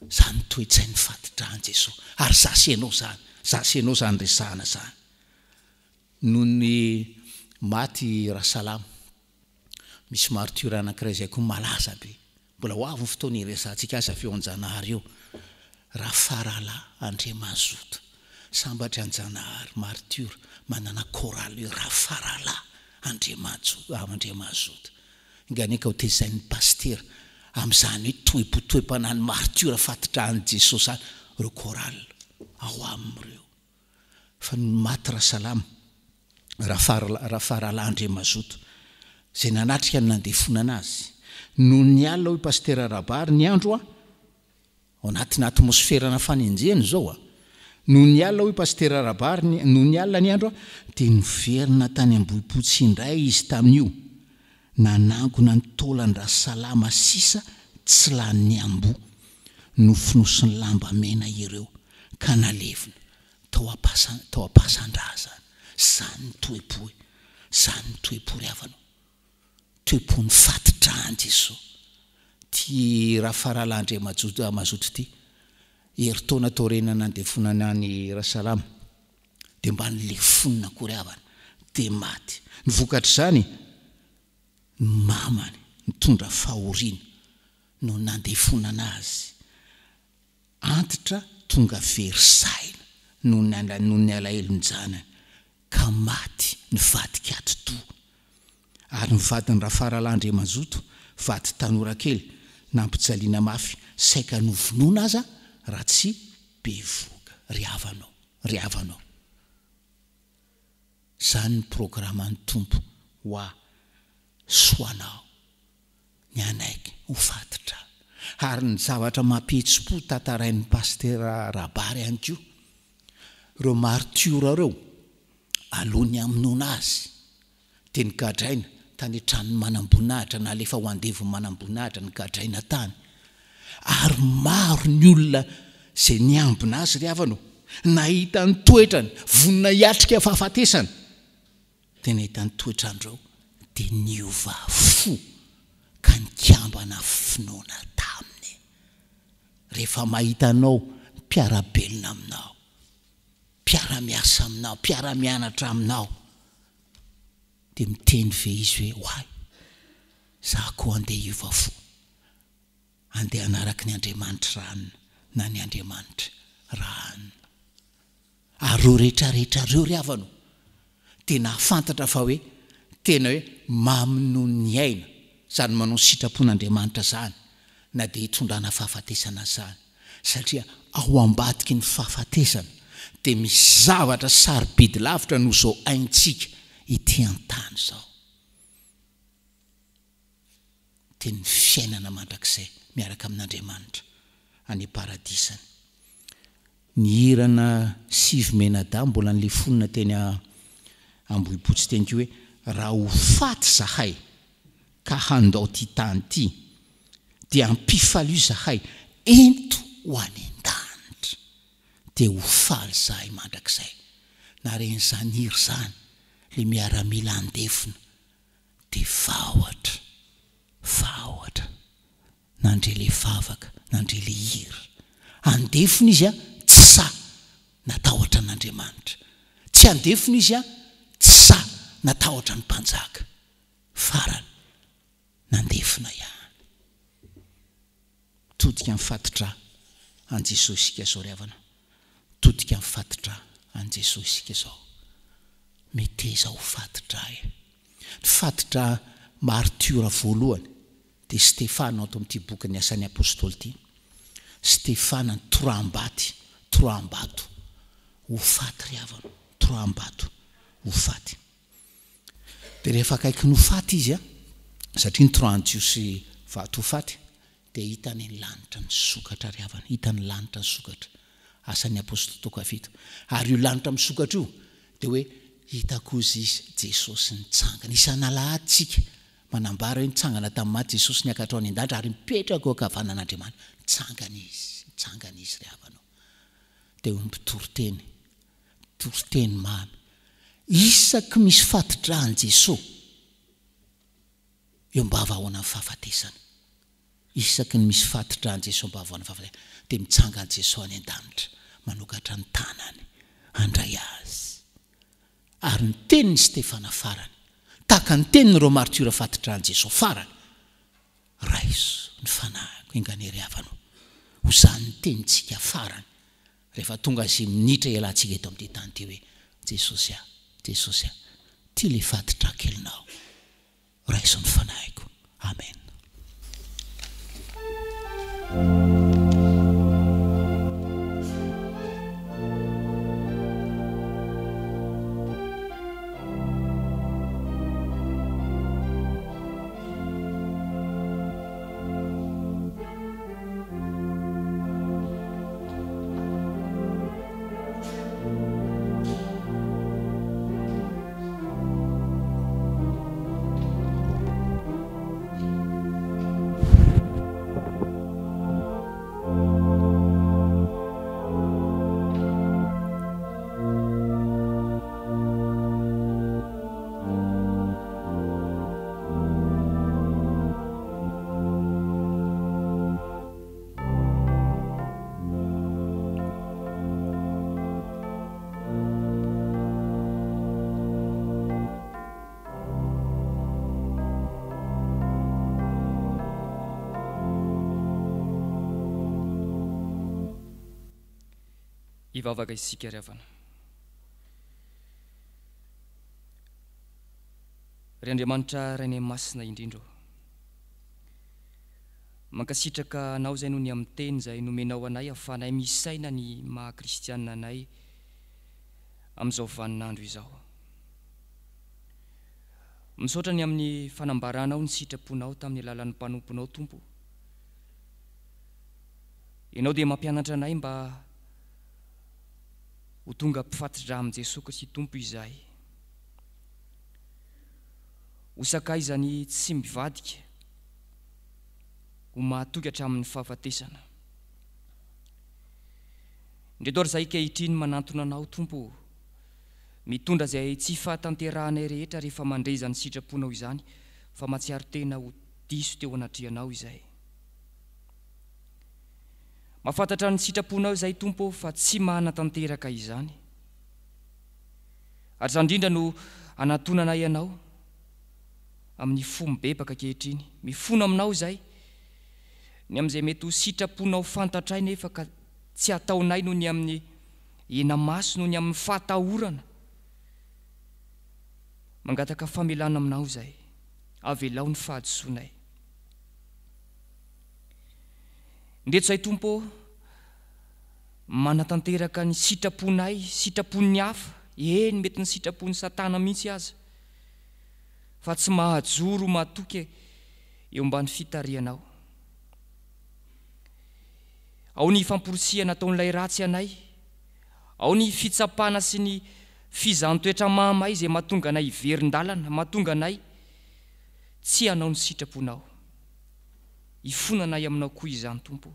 izany ny toe-tsain'ny fati-dràn'i Jesoa. Ary izaho sy ianao izany, izaho sy ianao izany resahana izany. Nony maty Rasalama, Misy martyr anankiray izay koa malaza be. Mbola ho avy ny fotoana hiresahantsika azy avy eo Anjanahary eo. Rafaralahy Andriamazoto. Sambatry Anjanahary, martyr, manana chorale hoe Rafaralahy Andriamajo, Andriamazoto. Enga anie ka ho tezain'ny pasitera amin'izany hoe toe-po toe-panahin'ny martyr fati-dran'i Jesosy izany ireo chorale ao aminy ireo. Fa nony maty Rasalama, Rafaralahy Andriamazoto, izay nanatrika ny nandefonana azy. Nony niala hoy Pasitera Rabary ny andro a, ao anatina atmosferana fanenjehana izao a, nony niala hoy Pasitera Rabary ny, nony niala ny andro a, dia niverina tany Ambohipotsy indray izy tamin'io, nanangona ny taolan-dRasalama sisa tsy lanin'ny amboa, nofonosiny lamba mena ireo ka nalevina tao am-pasan tao am-pasan-drazana. Izany ny toe-po e! Izany ny toe-po ry havana o! Toe-pon'ny fati-dràn'i Jesoa. Ity Rafaralahy Andriamajoto Mazoto ity, herintaona taoriana nandefonana an'i Rasalama. Dia mba nilefonina akory havana. Dia maty. Ny vokatr'izany, ny mamany nitondra fahoriana no nandefonana azy. Antitra tonga very saina noho ny noho ny alahelon-janany ka maty nivadika atidoha. Ary ny vadin'i Rafaralahy Andriamanjoto, vady tanora kely, nampijaliana mafy saika novonoina aza raha tsy bevohoka. Ry havana ô, ry havana ô. Izany ny programan'ny Tompo ho ahy sy ho anao. Ny hanaiky ho fatotra. Ary ny zavatra mampihetsi-po tantarain'ny Pasitera Rabary ihany koa, ireo martiora ireo, alohan'ny hamonoana azy, dia nogadraina tany an-tranon'ny manamboninahitra, nalefa ho andevon'ny manamboninahitra, nogadraina tany. Ary maro ny olona izay niambina azy ry havana ô, nahita ny toetrany, vonona hiatrika fahafatesana. Dia nahita ny toetrandreo dia niova fo ka nikambana finoana taminy. Rehefa mahita anao ny mpiara-belona aminao, mpiara-miasa aminao, mpiara-mianatra aminao, dia miteny ve izy hoe, oay, za koa andeha hiova fo, andeha hanaraka ny Andriamanitry ranona na ny Andriamanitry ranona. Ary ireo rehetrarehetra ireo ry havana o, dia nahafantatra fa hoe tena hoe mamy noho ny aina izany manao ny sitrapon'Andriamanitra izany na dia hitondrana fahafatesana aza izany, satria ao ambadiky ny fahafatesana dia misy zavatra sarobidy lavitra noho izao aintsika ety an-tany izao. Dia ny fiainana mandrakizay miaraka amin'Andriamanitra any am-paradisany. Ny hirana sivy menadahy mbola nilefonina teny Ambohipotsy teny koa hoe raha ho faty zahay ka handao ty tany ty dia ampifalio zahay ento ho any an-danitra dia ho faly zahay mandrakizay. Nahare an'izany hira izany le miaramila andefona dia vahotra vahotra nandre le vavaka, nandre le hira. Andefona izy an, tsy sahy natahotra an'Andriamanitra. Tsy andefona izy an, tsy sahy natahotra ny mpanjaka. Farany, nandefona ihany. Mitodika amin'ny fatidrà an'i Jesoa isika izao ry havana. Mitodika amin'ny fatidrà an'i Jesoa isika izao. Meteza ho fatidrà e. Ny fatidrà martiora voalohany dia Stefana ato amin'ity bokin'ny Asan'ny Apostoly ity. Stefana nitoraham-baty, toraham-bato ho faty ry havana, toraham-bato ho faty. Dia rehefa akaiky ny ho faty izy, satria nitorahan'ny Jiosy vato ho faty, dia hitany ny lanitra nisokatra ry havana, hitany ny lanitra nisokatra. Asan'ny Apostoly toko fahafito. Ary io lanitra misokatra io dia hoe hitako hozy izy Jesosy nitsangana. Isan'alahady tsika manambara hoe nitsangana tamin'ny maty Jesosy niakatra ho any an-danitra ary mipetraka eo ankavanan'Andriamanitra. Nitsangana izy, nitsangana izy ry havana o. Dia hoy ny mpitoriteny, toriteny mamy, isaky misy fati-drà an'i Jesosy eo am-bavahoanan'ny fahafatesana. Isaky ny misy fati-drà an'i Jesosy eo am-bavahoanan'ny fahafatesana dia mitsangana Jesosy any an-danitra manokatra ny tanany handray azy. Ary ny tenin'i Stefana farany, tahaka ny tenin'ireo martiora fati-drà an'i Jesosy farany, Raiso ny fanahiko, enga anie ry havana o, ho izany ny tenintsika farany rehefa tonga izay minitra hialantsika eto amin'ity tany ity hoe, Jesosy a, Jesosy a, ity ilay fati-drà kelinao. Raiso ny fanahiko. Amen. Hivavaka isika ry havana. Ry Andriamanitra Rainay Masina indrindra ô. Mankasitraka Anao izay noho ny amin'ny teny izay nomenao anay ahafahanay misaina ny maha kristianina anay amin'izao vaninandro izao. Misaotra ny amin'ny fanambaranao ny sitraponao tamin'ny alalan'ny mpanomponao Tompo o. Ianao dia mampianatra anay mba ho tonga mpifati-drà amin'i Jesoa Kristy Tompo izahay. Ho sakaizany tsy mivadika, ho mahatoky hatramin'ny fahafatesana. Indreto ary izahay ankehitriny manantona Anao Tompo o, mitondra izay tsy fahatanterahanay rehetra rehefa mandre izany sitraponao izany fa mahatsiaro tena ho diso teo anatrehanao izahay. Mahafantatra ny sitraponao izahay Tompo ô fa tsy manatanteraka izany. Ary izany indrindra no anatonanay Anao amin'ny fo mibebaka ankehitriny. Mifona aminao izahay ny amin'izay mety ho sitraponao fantatray nefa ka tsy ataonay noho ny amin'ny hena-maso, noho ny amin'ny fahatahorana. Mangataka famelana aminao izahay. Avelao ny fahadisoanay. Ndreto izay Tompo ô, manatanteraka ny sitraponay, sitrapon'ny hafa, eny mety ny sitrapon'i Satana mihitsy aza, fa tsy mahajoro matoky eo ambany fitarihanao. Ao ny famporisihana ataon'ilay ratsy anay, ao ny fitsapana sy ny fizahan-toetra mahamay izay mahatonga anay hiverin-dalana, mahatonga anay tsy hanao ny sitraponao. Ifonanay aminao koa izany Tompo o.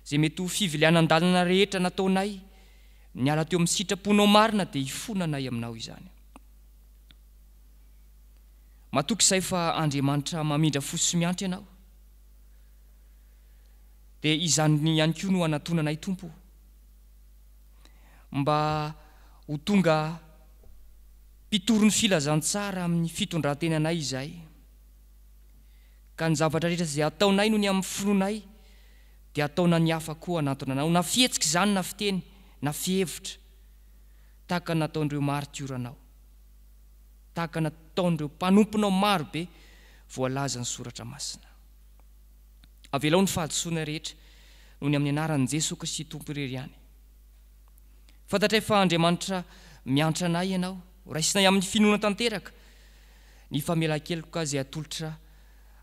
Izay mety ho fivilianan-dalana rehetra nataonay niala teo amin'ny sitraponao marina dia ifonanay aminao izany. Matoky izahay fa Andriamanitra mamindra fo sy miantra Ianao. Dia izany ihany koa no anatonanay Tompo o. Mba ho tonga mpitory ny filazantsara amin'ny fitondran-tenanay izahay. Ka ny zavatra rehetra izay ataonay noho ny amin'ny finoanay dia ataona ny hafa koa hanantona anao, na fihetsika izany na fiteny na fihevitra, tahaka ny nataon'ireo maritioranao, tahaka ny nataon'ireo mpanomponao maro be voalazan'ny Soratra Masina. Avelao ny fahadisoana rehetra noho ny amin'ny anaran'i Jesoa Kristy Tompo irery ihany. Fantatray fa Andriamanitra miantra anay Ianao, raisinay amin'ny finoana tanteraka ny famelan-keloka izay atolotra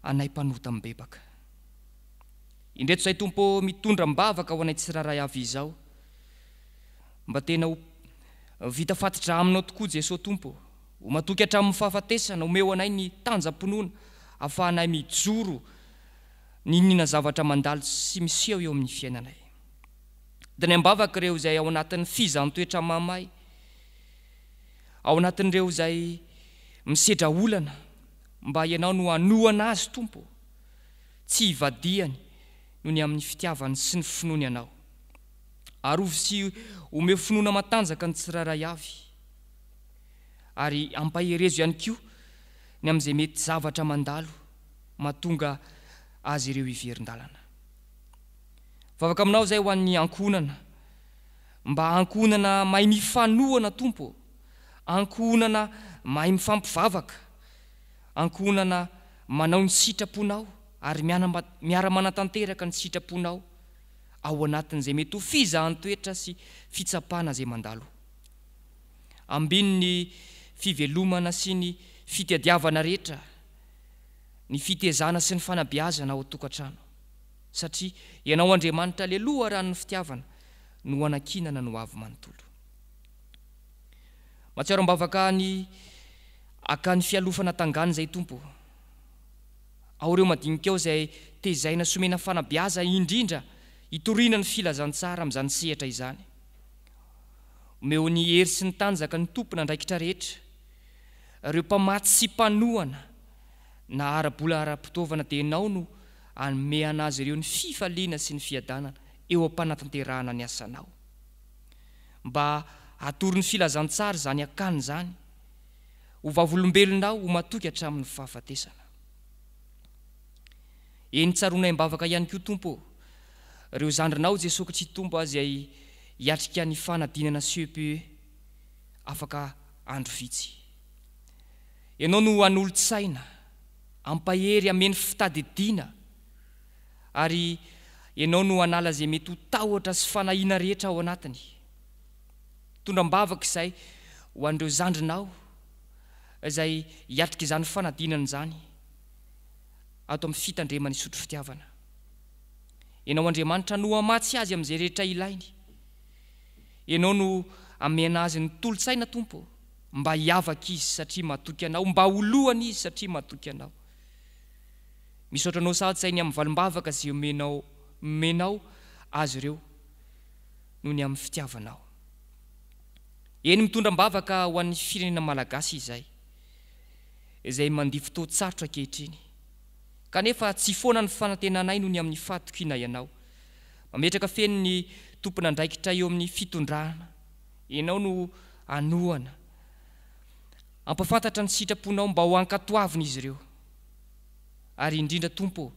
anay mpanota mibebaka. Indreto izay Tompo ô mitondra am-bavaka ho anay tsirairay avy izao. Mba tena ho vita fatidrà aminao tokoa Jesoa Tompo ô. Ho matoky hatramin'ny fahafatesana, omeo anay ny tanjam-pinoana afahanay mijoro n'inon'inona zavatra mandalo sy miseho eo amin'ny fiainanay. Diny am-bavaka ireo izay ao anatin'ny fizan-toetra mahamay. Ao anatin'ireo izay misedra olana, mba Ianao no hanohana azy, Tompo ô, tsy hivadihany noho ny amin'ny fitiavany sy ny finoany Anao. Arovy sy omeo finoana matanjaka ny tsirairay avy, ary ampaherezo ihany koa ny amin'izay mety zavatra mandalo mahatonga azy ireo hiverin-dalana. Vavaka aminao izay ho an'ny ankohonana. Mba ankohonana mahay mifanohana Tompo ô! Ankohonana mahay mifampivavaka, ankohonana manao ny sitraponao ary miara-manatanteraka ny sitraponao ao anatin'izay mety ho fizahan-toetra sy fitsapana izay mandalo. Ambino ny fivelomana sy ny fitadiavana rehetra, ny fitezana sy ny fanabeazana ao an-tokantrano. Satria Ianao Andriamanitra le loharanon'ny fitiavana no anankinana ny hoavy manontolo. Mahatsiaro am-bavaka ny akany fialofana tangany izay Tompo ô. Ao ireo madinika ao izay tezaina sy omena fanabeaza indrindra hitoriana ny filazantsara amin'izany sehatra izany. Omeo ny hery sy ny tanjaka ny tompon'andraikitra rehetra, ireo mpamatsy sy mpanohana na ara-bola ara-pitaovana dia Ianao no hanome an'azy ireo ny fifaliana sy ny fiadanana eo am-panatanterahana ny asanao. Mba hatory ny filazantsara izany akany izany, ho vavolombelonao ho matoky hatramin'ny fahafatesana. Eny tsaroanay am-bavaka ihany koa Tompo ô, ireo zandrinao Jesoa Kristy Tompo izay hiatrika ny fanadinana CEPE afaka andro vitsy. Ianao no hanolo-tsaina, hampahery, hameno fitadidiana, ary Ianao no hanala izay mety ho tahotra sy fanahiana rehetra ao anatiny. Mitondra am-bavaka izay ho an'ireo zandrinao izay hiatrika izany fanadinana izany ato amin'ny fitandreman'ny sotro fitiavana. Ianao Andriamanitra no hamatsy azy amin'izay rehetra ilainy. Ianao no hamena azy ny tolo-tsaina Tompo ô, mba hiavaka izy satria matoky Anao, mba ho lohany izy satria matoky Anao. Misaotra Anao sahady izay ny amin'ny valim-bavaka izay omenao omenao azy ireo noho ny amin'ny fitiavanao. Eny mitondra am-bavaka ho an'ny firenena malagasy izay, izay mandia fotoan-tsarotra ankehitriny. Kanefa tsy foana ny fanantenanay noho ny amin'ny fahatokianay Anao. Mametraka feno ny tompon'andraikitra eo amin'ny fitondrana. Ianao no hanohana. Hampafantatra ny sitraponao mba ho ankatoavin'izy ireo. Ary indrindra Tompo ô,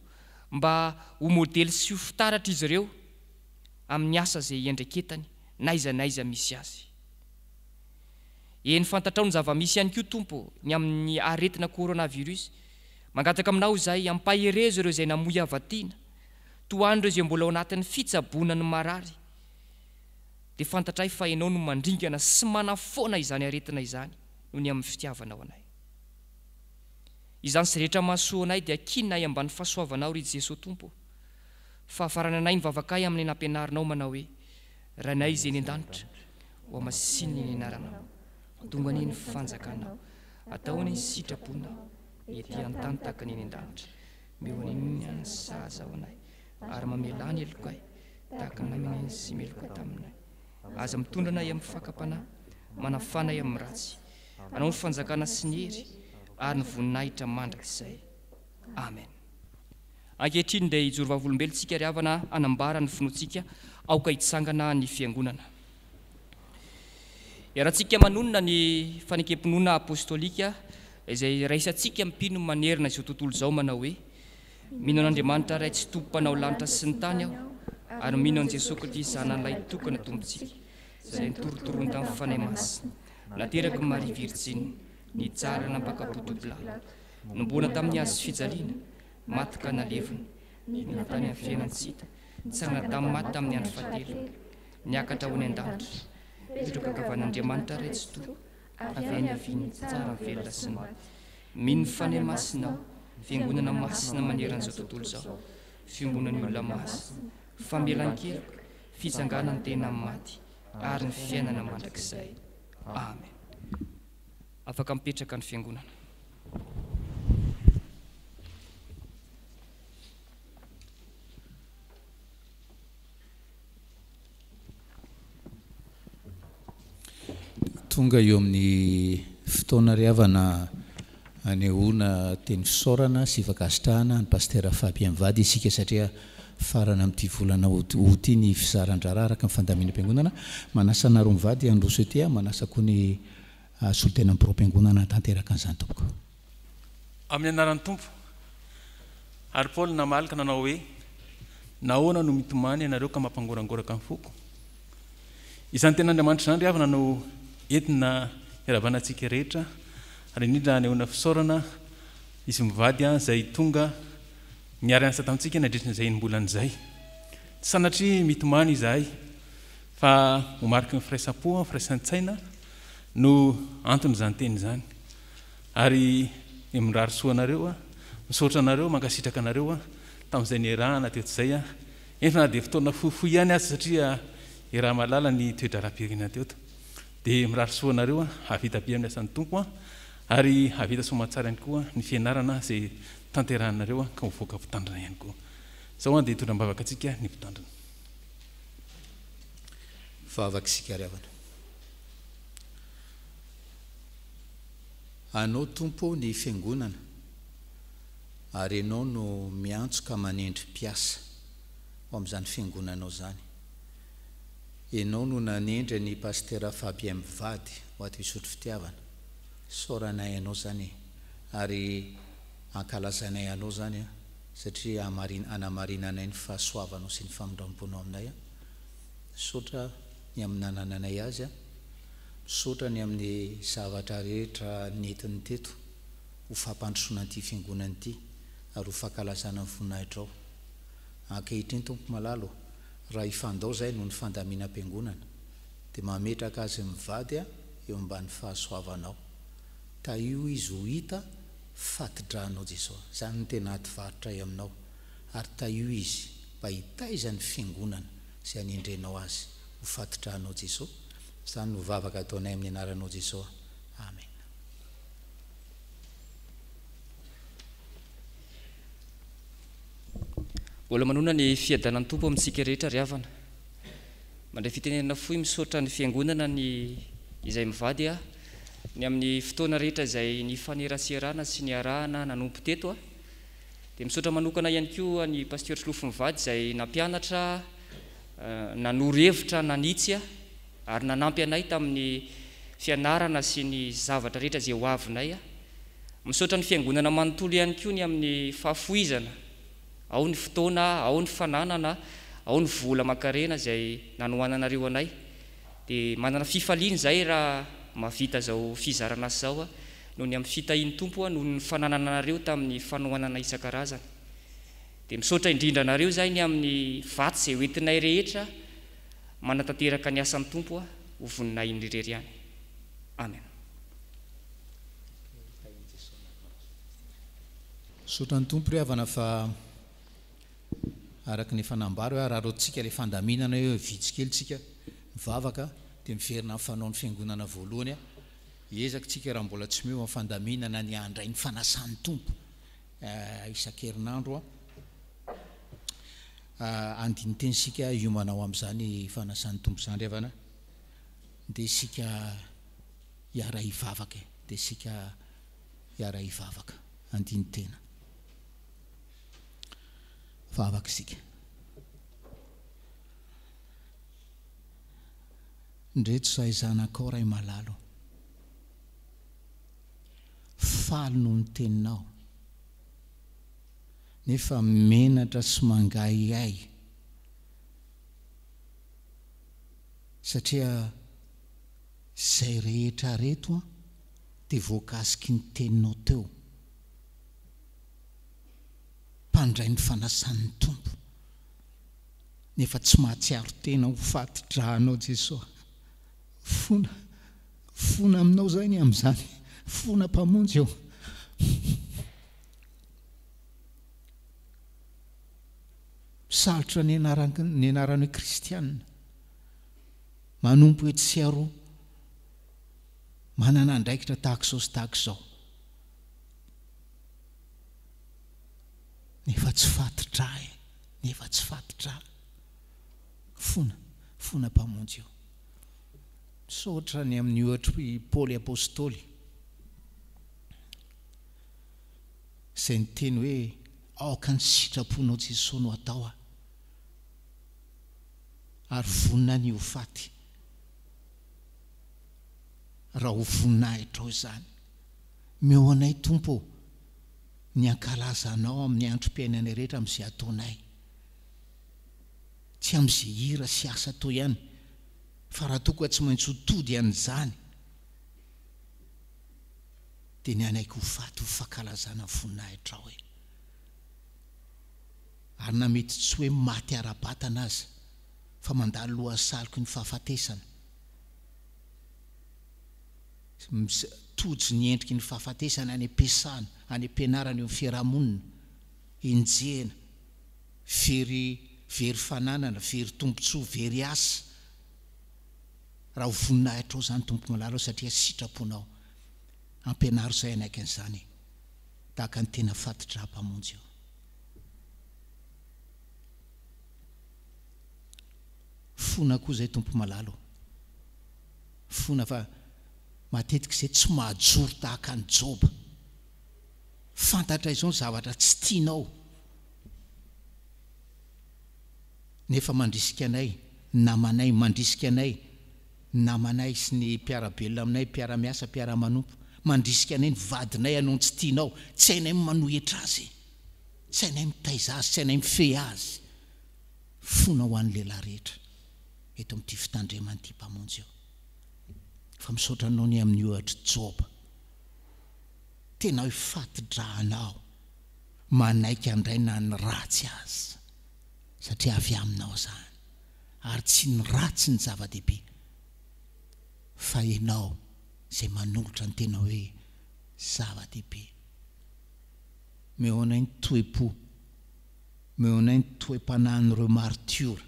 mba ho modely sy ho fitaratra izy ireo amin'ny asa izay iandraiketany n'aiza n'aiza misy azy. Eny fantatrao ny zava-misy ihany koa Tompo ô, ny amin'ny aretina coronavirus. Mangataka aminao izahay, ampaherezo ireo izay namoy hava-tiana, tohano ireo izay mbola ao anatin'ny fitsaboana ny marary. Dia fantatray fa Ianao no mandringana sy manafoana izany aretina izany noho ny amin'ny fitiavanao anay. Izany sy rehetra mahasoa anay dia kianay ambany fahasoavanao ry Jesoa Tompo ô. Fahafarananay ny vavakay amin'ny nampianarinao manao hoe, Rainay izay eny an-danitra, hohamasininy ny anaranao. Ho tonga anie ny fanjakanao. Atao anie ny sitraponao, ety an-tany tahaka ny eny an-danitra. Omeo anie ny ny sahaza ho anay, ary mamelà ny helokay, tahaka ny namelàn'ny sy meloka taminay. Aza mitondra anay amin'ny fakam-panahy, manafà anay amin'ny ratsy. Anao ny fanjakana sy ny hery ary ny voninahitra mandrakizay. Amen. Ankehitriny dia hijoro vavolombelona isika ry havana hanambara ny finoantsika, aoka hitsangana ny fiangonana. Iarahantsika manonona ny fanekem-pinoana apostolika izay raisantsika mpino manerana izao tontolo izao manao hoe, Mino an'Andriamanitra Ray Tsitoha Mpanao lanitra sy ny tany aho, ary mino an'i Jesoa Kristy Zanany Lahitokana Tompontsika, izay notorotoroiny tamin'ny Fanahy Masina, naterak'i Maria Virjiny, nijaly nampaka-po Pilato, nomboana tamin'ny hazo fijaliana, maty ka nalevina, nidina tany amin'ny fiainan-tsy hita, nitsangana tamin'ny maty tamin'ny andro fahatelo, niakatra ho any an-danitra, mipetraka ankavan'Andriamanitra Ray Tsitoha, avy any haviany tsara ny velona sy ny maty. Mino ny Fanahy Masina aho, Fiangonana masina manerana izao tontolo izao, fiombonan'ny olona masina, famelan-keloka, fitsanganan'ny tena amin'ny maty, ary ny fiainana mandrakizay. Amen. Afaka mipetraka ny Fiangonana. Tonga eo amin'ny fotoana ry havana anehoana teny fisaorana sy fankasitrahana an'i Pasitera Fabien mivady isika satria farany amin'ity volana août ity ny fizaran-draharaha araka ny fandaminam-piangonana. Manasa anareo mivady handroso ety aho, manasa koa ny solontenan'ny biraom-piangonana hanatanteraka an'izany tompoko. Amin'ny anaran'ny Tompo. Ary Paoly namaly ka nanao hoe, Nahoana no mitomany ianareo ka mampangorangoraka ny foko? Izany tenin'Andriamanitra izany ry havana no entina hiarahabana antsika rehetra, ary indrindra hanehoana fisaorana izy mivady izay tonga niara-niasa tamintsika nandritra izay enim-bolana izay. Tsy sanatria mitomany izahay, fa ho mariky ny firaisam-po, firaisan-tsaina no anton'izany teny izany. Ary mirary soa anareo aho, misaotra anareo, mankasitraka anareo aho tamin'izay niarahana teto izay aho, eny fa na dia fotoana fohifohy ihany aza satria iaraha-mahalala ny toe-draharaham-pirenena teto. Dia mirary soa anareo aho, hahavita be amin'ny asan'ny Tompo aho, ary hahavita soamantsara ihany koa ny fianarana izay tanterahinareo aho ka ho voaka mpitandrina ihany koa. Izao aho dia hitondra am-bavaka antsika ny mpitandrina. Vavaka isika ry havana. Anao Tompo ô ny Fiangonana ary Ianao no miantso ka manendry mpiasa ho amin'izany Fiangonanao izany. Ianao no nanendry an'i Pasitera Fabien mivady ho ato Isotry Fitiavana. Isaoranay Anao izany e! Ary ankalazainay Anao izany an, satria anamarinanay ny fahasoavanao sy ny famindramponao aminay an. Misaotra. ny amin'ny nanananay azy. Misaotra ny amin'ny zavatra rehetra nentiny teto ho fampandrosoana an'ity fiangonana ity ary ho fankalazana ny voninahitrao. Ankehitriny Tompo malala ô, raha hifandao izahay noho ny fandaminam-piangonana, dia mametraka azy mivady eo ambany fahasoavanao. Tahio izy ho hita fati-dranao Jesoa. Izany no tena ady varotray aminao. Ary tahio izy mba hitaiza ny fiangonana izay anendrenao azy ho fati-dranao Jesoa. Izany no vavaka ataonay amin'ny anaranao Jesoa. Amen. Mbola manona ny fiadanan'ny Tompo amintsika rehetra ry havana. Mandray fitenenana fohy misaotra ny Fiangonana ny izay mivady aho ny amin'ny fotoana rehetra izay nifaneraserana sy niarahana nanompo teto aho. Dia misaotra manokana ihany koa an'i Pasteur Solofo mivady izay nampianatra, nanoro hevitra, nanitsy ahy ary nanampy anay tamin'ny fianarana sy ny zavatra rehetra izay ho avinay aho. Misaotra ny Fiangonana manontolo ihany koa ny amin'ny fahafoizana Ao ny fotoana, ao ny fananana, ao ny vola aman-karena izay nanohananareo anay. Dia manana fifaliana izahay raha mahavita izao fizarana asa izao noho ny amin'ny fitahian'ny Tompo, noho ny fananana anareo tamin'ny fanohanana isan-karazany. Dia misaotra indrindra anareo izahay ny amin'ny vatsy izay hoentinay rehetra manatanteraka ny asan'ny Tompo ho voninahiny irery ihany. Amen. Misaotra ny Tompo ry havana fa araka ny efa nambara hoe araraotintsika ilay fandaminana hoe vitsy kely tsika mivavaka dia miverina amin'ny fanaon'ny fiangonana voalohany hiezaka tsika raha mbola tsy miova ny fandaminana ny handray ny fanasan'ny Tompo isan-kerinandro andinin-teny isika hiomana ho amin'izany fanasan'ny Tompo izany ry havana dia isika hiara-hivavaka e dia isika hiara-hivavaka. Andinin-tena. Vavaka isika. Ndreto izahay zanakao Ray malala o. Faly noho ny teninao. Nefa menatra sy mangahiahy satria izay rehetra reto an dia voakasiky ny teninao teo. Mpandray ny fanasan'ny Tompo, nefa tsy mahatsiaro tena ho faty drà anao Jesoa. Fona, fona aminao zay ny amin'izany, fona Mpamonjy ô. Misalotra ny anaran, ny anarana hoe kristiana, manompo etsy sy aroa. Manana andraikitra tahaka izao sy tahaka izao. Nefa tsy faty-drà e, nefa tsy faty-drà. Fona, fona Mpamonjy io. Misaotra ny amin'ny ohatr'i Paoly Apostoly, izay niteny hoe, aoka ny sitraponao Jesoa no atao aho, ary vonona ny ho faty. Raha ho voninahitrao izany. Meo anay Tompo ô, ny hankalaza Anao amin'ny androm-piainanay rehetra amin'izay ataonay. Tsy amin'izay hira sy asa atao ihany, fa raha toa ka tsy maintsy ho tody an'izany, dia ny hanaiky ho faty ho fankalazana ny voninahitrao e. Ary na mety tsy hoe maty ara-batana aza, fa mandalo lohasaloky ny fahafatesana, Tojo ny endriky ny fahafatesana any am-piasana, any am-pianarana, eo amin'ny fiaraha-monina. Enjehina, very very fananana, very tombontsoa, very asa. Raha ho voninahitrao izany Tompo malala o satria sitraponao. Ampianaro izay hanaiky an'izany tahaka ny tena fati-drà Mpamonjy o. Fona koa izay Tompo malala o. Fona fa matetika izay tsy mahajoro tahaka an'i Joba. Fantatray izao ny zavatra tsy tianao. Nefa mandrisika anay, namanay, mandrisika anay, namanay sy ny mpiara-belona aminay, mpiara-miasa, mpiara-manompo. Mandrisika anay ny vadinay hanao ny tsy tianao. Tsy hainay ny manohitra azy. Tsy hainay mitaiza azy, tsy hainay mifehy azy. Fona ho an'ny lehilahy rehetra. eto amin'ity fitandreman'ity Mpamonjy io. Fa misaotra Anao ny amin'ny ohatr'i Joba. Tena hoe fati-drà Anao, manaiky handray na ny ratsy aza, satria avy Aminao izany, ary tsy ny ratsy ny zava-dehibe, fa Ianao izay manolotra ny tena hoe zava-dehibe. Omeo anay ny toe-po, omeo anay ny toe-panahin'ireo martiora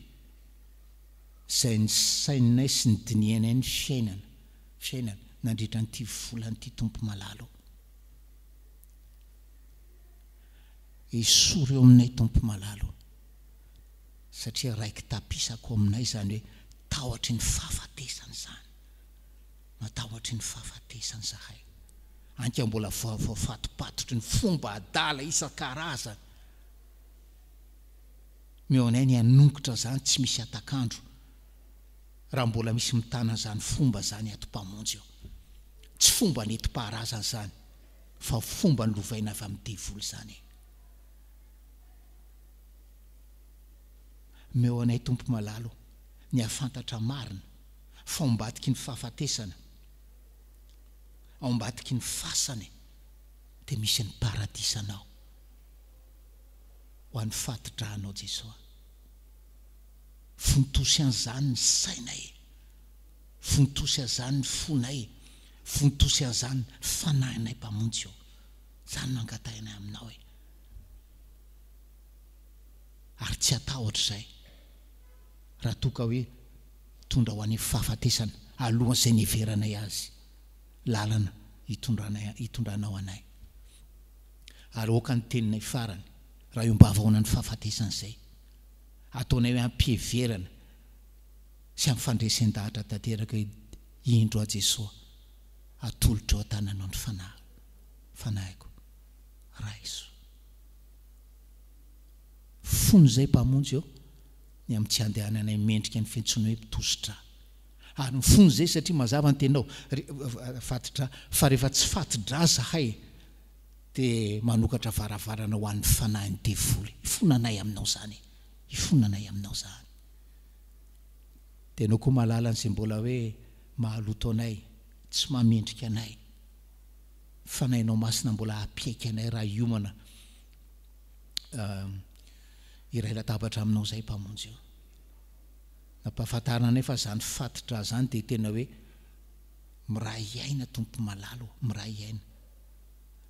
izay nisaininay sy nidinihanay ny fiainana, fiainana nandritra an'ity volana ity Tompo malala o. Esory eo aminay Tompo malala o, satria raiki-tapisaka ao aminay izany hoe tahotry ny fahafatesana izany. Matahotry ny fahafatesana izahay. Anka mbola voafatopatotry ny fomba adala isan-karazany. Meo anay ny hanongotra izany tsy misy hatak'andro raha mbola misy mitana an'izany fomba izany ato Mpamonjy eo. Tsy fomba nentim-paharazana izany fa fomba nolovaina avy amin'ny devoly izany e. Meo anay Tompo malala o, ny hahafantatra marina fa ao ambadiky ny fahafatesana, ao ambadiky ny fasana e, dia misy ny paradisanao ho an'ny fati-dranao Jesoa. Vontosy an'izany ny sainay e, vontosy an'izany ny fonay e, vontosy an'izany ny fanahinay Mpamonjy ô. Izany no angatahinay aminao e. Ary tsy hatahotra izay raha toa ka hoe Mitondra ho any fahafatesana alohan'izay niheveranay azy lalana hitondranay hitondranao anay. Ary aoka ny teninay farany raha eo am-bavahoana ny fahafatesana izay ataonay hoe am-piheverana sy amin'ny fandresen-dahatra tanteraka hoe indro aho Jesoa atolotro eo an-tananao ny fanahy fanahiko raiso. Fony izay Mpamonjy ô. ny amin'ny tsy handehananay mendrika ny fiantsoana hoe mpitosi-drà. Ary mifono izay satria mazava ny teninao, ry, fati-drà, fa rehefa tsy fati-drà zahay dia manokatra varavarana ho an'ny fanahin'ny devoly. Ifonanay aminao izany e! Ifonanay aminao izany. Dia ianao koa mahalala an'izay mbola hoe mahaloto anay, tsy mahamendrika anay. Fanahinao Masina mbola hampiaiky anay raha hiomana. Iray latabatra aminao izay Mpamonjy o. Nampahafantarina anay fa izany fati-drà izany dia tena hoe miray aina Tompo malala o, miray aina.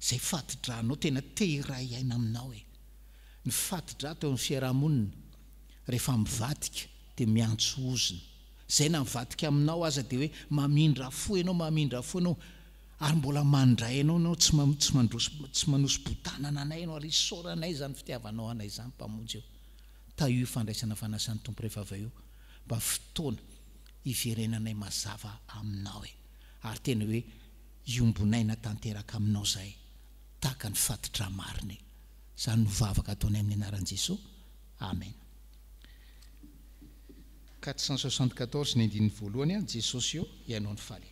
Izay fati-drànao tena te hiray aina aminao e. Ny fati-drà teo amin'ny fiaraha-monina rehefa mivadika dia miantso ozona. Izay na mivadika aminao aza dia hoe mamindra fo ianao, mamindra fo ianao. Ary mbola mandray anao ianao, tsy tsy mandroso tsy manosi-botanana anay ianao, ary isaoranay izany fitiavanao anay izany Mpamonjy ô. Tahio io fandraisana fanasan'ny Tompo rehefa avy eo mba fotoana hiverenanay mazava aminao e. Ary tena hoe iombon'aina tanteraka aminao izahay tahaka ny fati-drà marina e. Izany no vavaka ataonay amin'ny anaran'i Jesoa. Amen. 474 ny andininy voalohany an, Jesosy ô, Ianao no faly.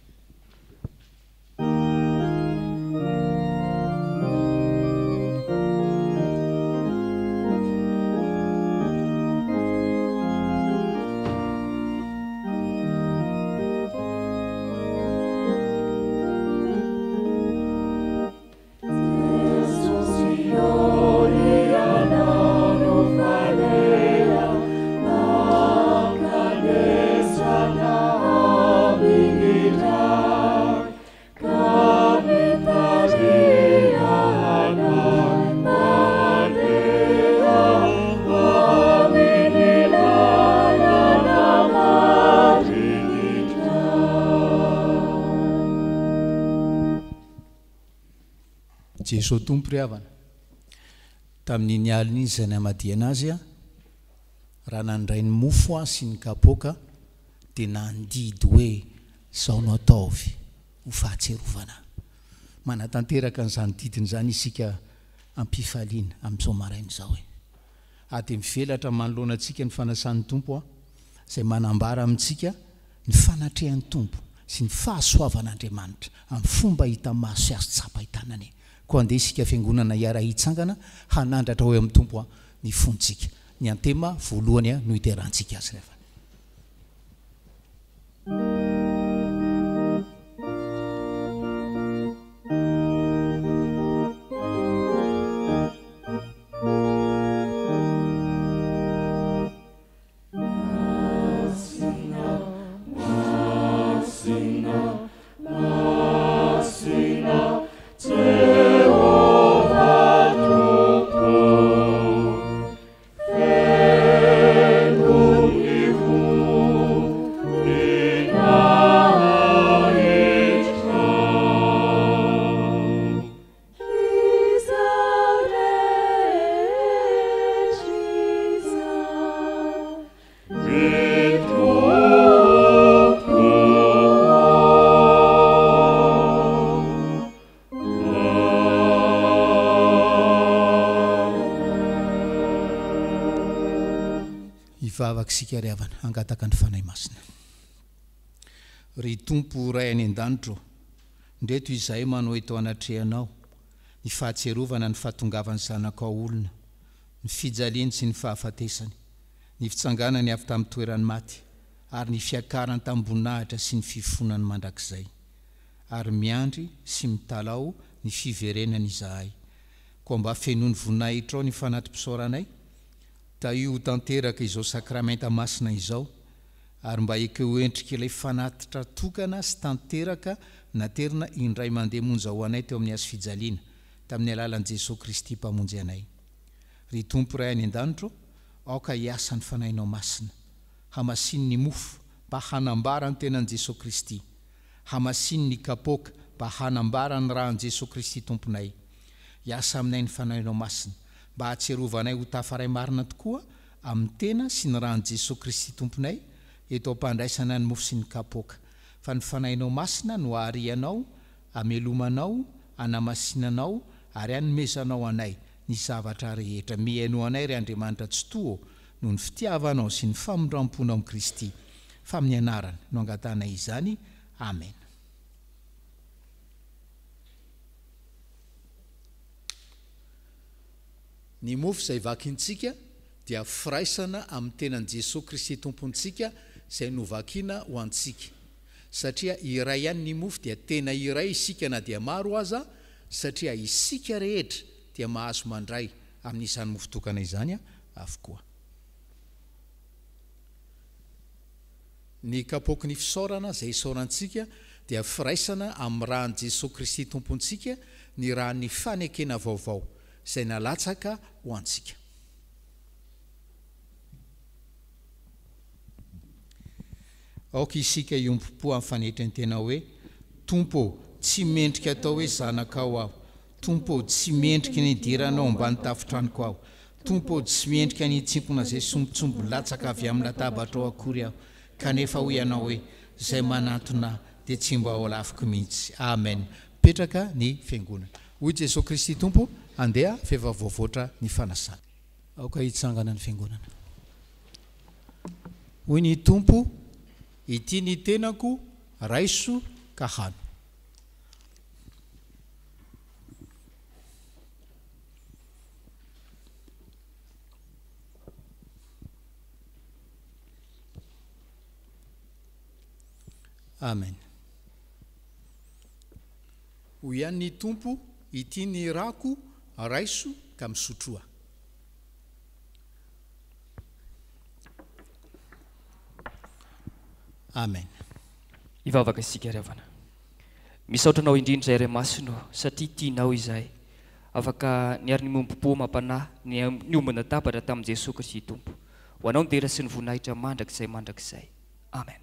Jesoa Tompo ry havana, tamin'iny alina iny izay namadihana Azy, raha nandray ny mofo aho sy ny kapoaka, dia nandidy hoe, Izao no ataovy ho fahatsiarovana ahy. Manatanteraka an'izany didiny izany isika am-pifaliana amin'izao maraina izao e. Ary dia mivelatra manoloana antsika ny fanasan'ny Tompo izay manambara amintsika ny fanatrehan'ny Tompo sy ny fahasoavan'Andriamanitra amin'ny fomba hita maso sy azo tsapain-tanana e! Koa andeha isika Fiangonana hiara-hitsangana hanandratra ho eo amin'ny Tompo ny fontsika. Ny antema voalohany no hiderantsika Azy rehefa. Hivavaka isika ry havana, hangataka ny Fanahy Masina. Ry Tompo Ray any an-danitra ô, ndreto izahay manao eto anatrehanao ny fahatsiarovana ny fahatongavan'ny Zanakao olona, ny fijaliany sy ny fahafatesany, ny fitsanganany avy tamin'ny toeran'ny maty, ary ny fiakarany tamim-boninahitra sy ny fifonany mandrakizay. Ary miandry sy mitalaho ny fiverenany izahay. Koa mba fenoy ny voninahitrao ny fanati-pisaoranay, Tahio ho tanteraka izao sakramenta masina izao, ary mba ekeo ho endrik'ilay fanatitra tokana sy tanteraka naterina indray mandeha monja ho anay teo amin'ny hazofijaliana, tamin'ny alalan'i Jesoa Kristy Mpamonjy anay. Ry Tompo Ray any an-danitra ô, aoka hiasa ny Fanahinao Masina. Hamasino ny mofo mba hanambara ny tenan'i Jesoa Kristy. Hamasino ny kapoaka mba hanambara ny ràn'i Jesoa Kristy Tomponay. Hiasa aminay ny Fanahinao Masina, mba hahatsiarovanay ho tafaray marina tokoa amin'ny tena sy ny ràn'i Jesoa Kristy Tomponay eto am-pandraisana ny mofo sy ny kapoaka. Fa ny Fanahinao Masina no aharianao, amelomanao, anamasinanao ary anomezanao anay ny zavatra rehetra. Mihainoa anay, ry Andriamanitra Tsitoha ô, noho ny fitiavanao sy ny famindram-ponao amin'i Kristy. Fa amin'ny anarany no angatahanay izany. Amena. Ny mofo izay vakintsika dia firaisana amin'ny tenan'i Jesoa Kristy Tompontsika izay novakina ho antsika. Satria iray ihany ny mofo dia tena iray isika na dia maro aza, satria isika rehetra dia mahazo mandray amin'izany mofo tokana izany avokoa. Ny kapoaky ny fisaorana izay isaorantsika dia firaisana amin'ny ràn'i Jesoa Kristy Tompontsika, ny ràn'ny fanekena vaovao izay nalatsaka ho antsika. Aoka isika hiombom-po amin'ny fanetren-tena hoe, Tompo ô, tsy mendrika atao hoe zanakao aho. Tompo ô, tsy mendrika ny hidiranao ambany tafon-tranoko aho. Tompo ô, tsy mendrika ny hitsimpona izay sombintsombiny latsaka avy amin'ny latabatrao akory aho. Kanefa hoy Ianao hoe, Izay manantona Ahy dia tsy mba ho laviko mihitsy. Amen. Mipetraka ny Fiangonana. Hoy Jesoa Kristy Tompo, Andeha, f'efa voavoatra ny fanasana. Aoka hitsangana ny Fiangonana. Hoy ny Tompo, Ity ny tenako, raiso ka hano. Amen. Hoy ihany ny Tompo, Ity ny rako, raiso ka misotroa. Amen. Hivavaka isika ry havana. Misaotra Anao indrindra izay Ray Masina ô, satria tianao izahay. Afaka niara-niombom-po amam-panahy, niombona-tabatra tamin'i Jesoa Kristy Tompo. Ho Anao ny dera sy ny voninahitra mandrakizay mandrakizay. Amen.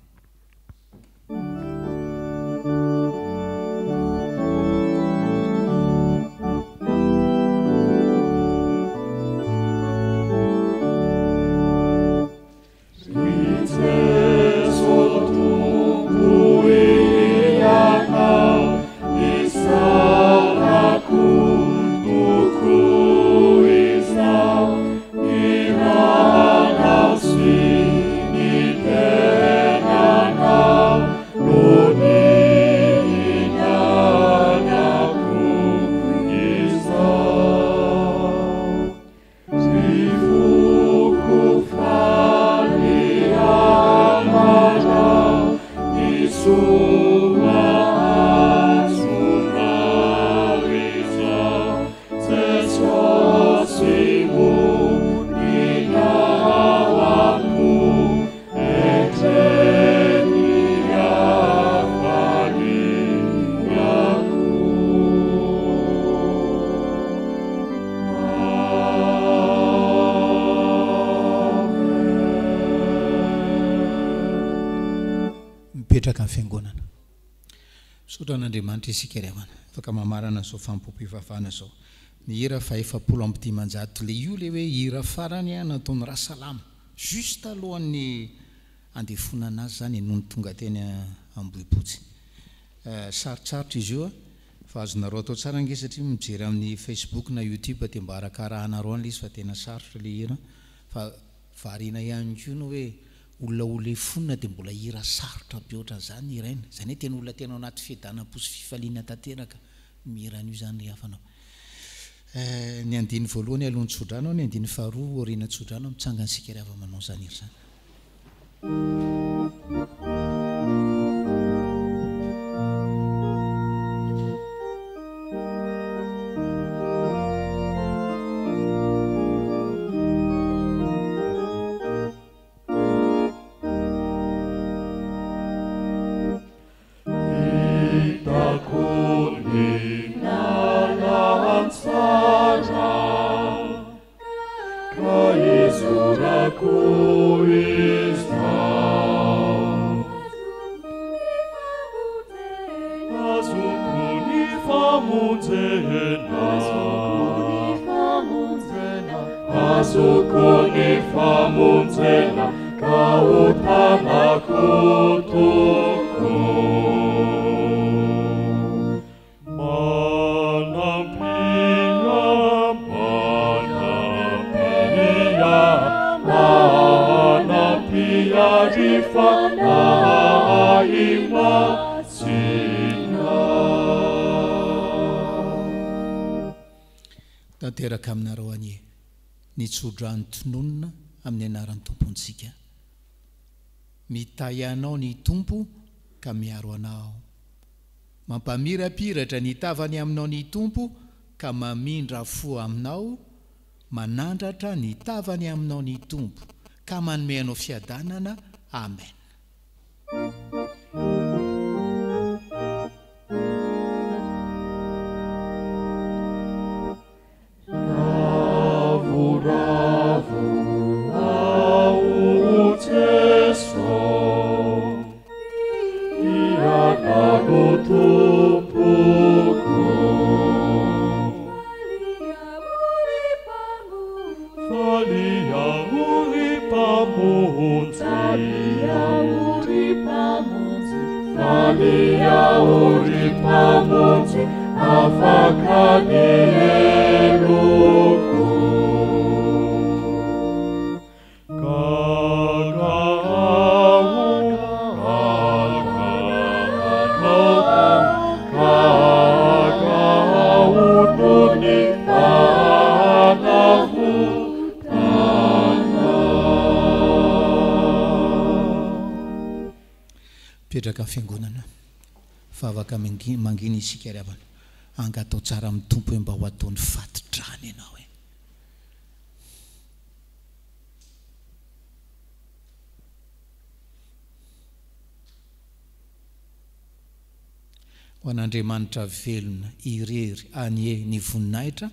Mipetraka ny fiangonana. Misaotra an'Andriamanitra isika ry havana. Afaka mamarana an'izao fanompoam-pivavahana izao. Ny hira faha 540 ilay io ilay hoe hira farany nataon'i Rasalama juste alohan'ny handefonana azy izany nony tonga teny Ambohipotsy. Sarotsarotra izy io fa azonareo atao tsara ange satria mijery amin'ny Facebook na YouTube dia mba arakarahanareo any ilay izy fa tena sarotra ilay hira fa. Variana ihany koa ny hoe olona ho lefonina dia mbola hira sarotra be ohatran'izany ny hiraina. Izany hoe tena olona tena ao anaty fiadanam-po sy fifaliana tanteraka ny mihira an'io izany ry havana ô. Eh, ny andininy voalohany alohan'ny tsodrano, ny andininy faharoa aorian'ny tsodrano, mitsangana isika ry havana manao izany hira izany. Hitako ny lalantsara Ka izorako izao. Azoko ny famonjena. Azoko ny famonjena ka ho tanako tokoa. Manampia, manampia, manampia ry Fanahy Masina. Tanteraka aminareo anie ny tsodrano tononina amin'ny anaran'ny Tompontsika. Mitahy anao ny Tompo ka miaro anao. Mampamirapiratra ny tavany aminao ny Tompo ka mamindra fo aminao, manandratra ny tavany aminao ny Tompo ka manome anao fiadanana. Amen. Ravoravo aho Jeso, Ianao no Tompoko. Faly aho ry Mpamonjy. Faly aho ry Mpamonjy, afaka ny heloko. Gaga aho, gaga aho, gaga aho noho ny fanavotana. Mipetraka ny fiangonana. Vavaka mangina isika ry havana. Angatao tsara amin'ny Tompo hoe mba ho ataony fati-drano ianao e. Ho an'Andriamanitra velona irery anie ny voninahitra,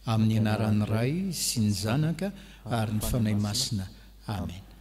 amin'ny anaran'ny Ray sy ny Zanaka ary ny Fanahy Masina. Amena.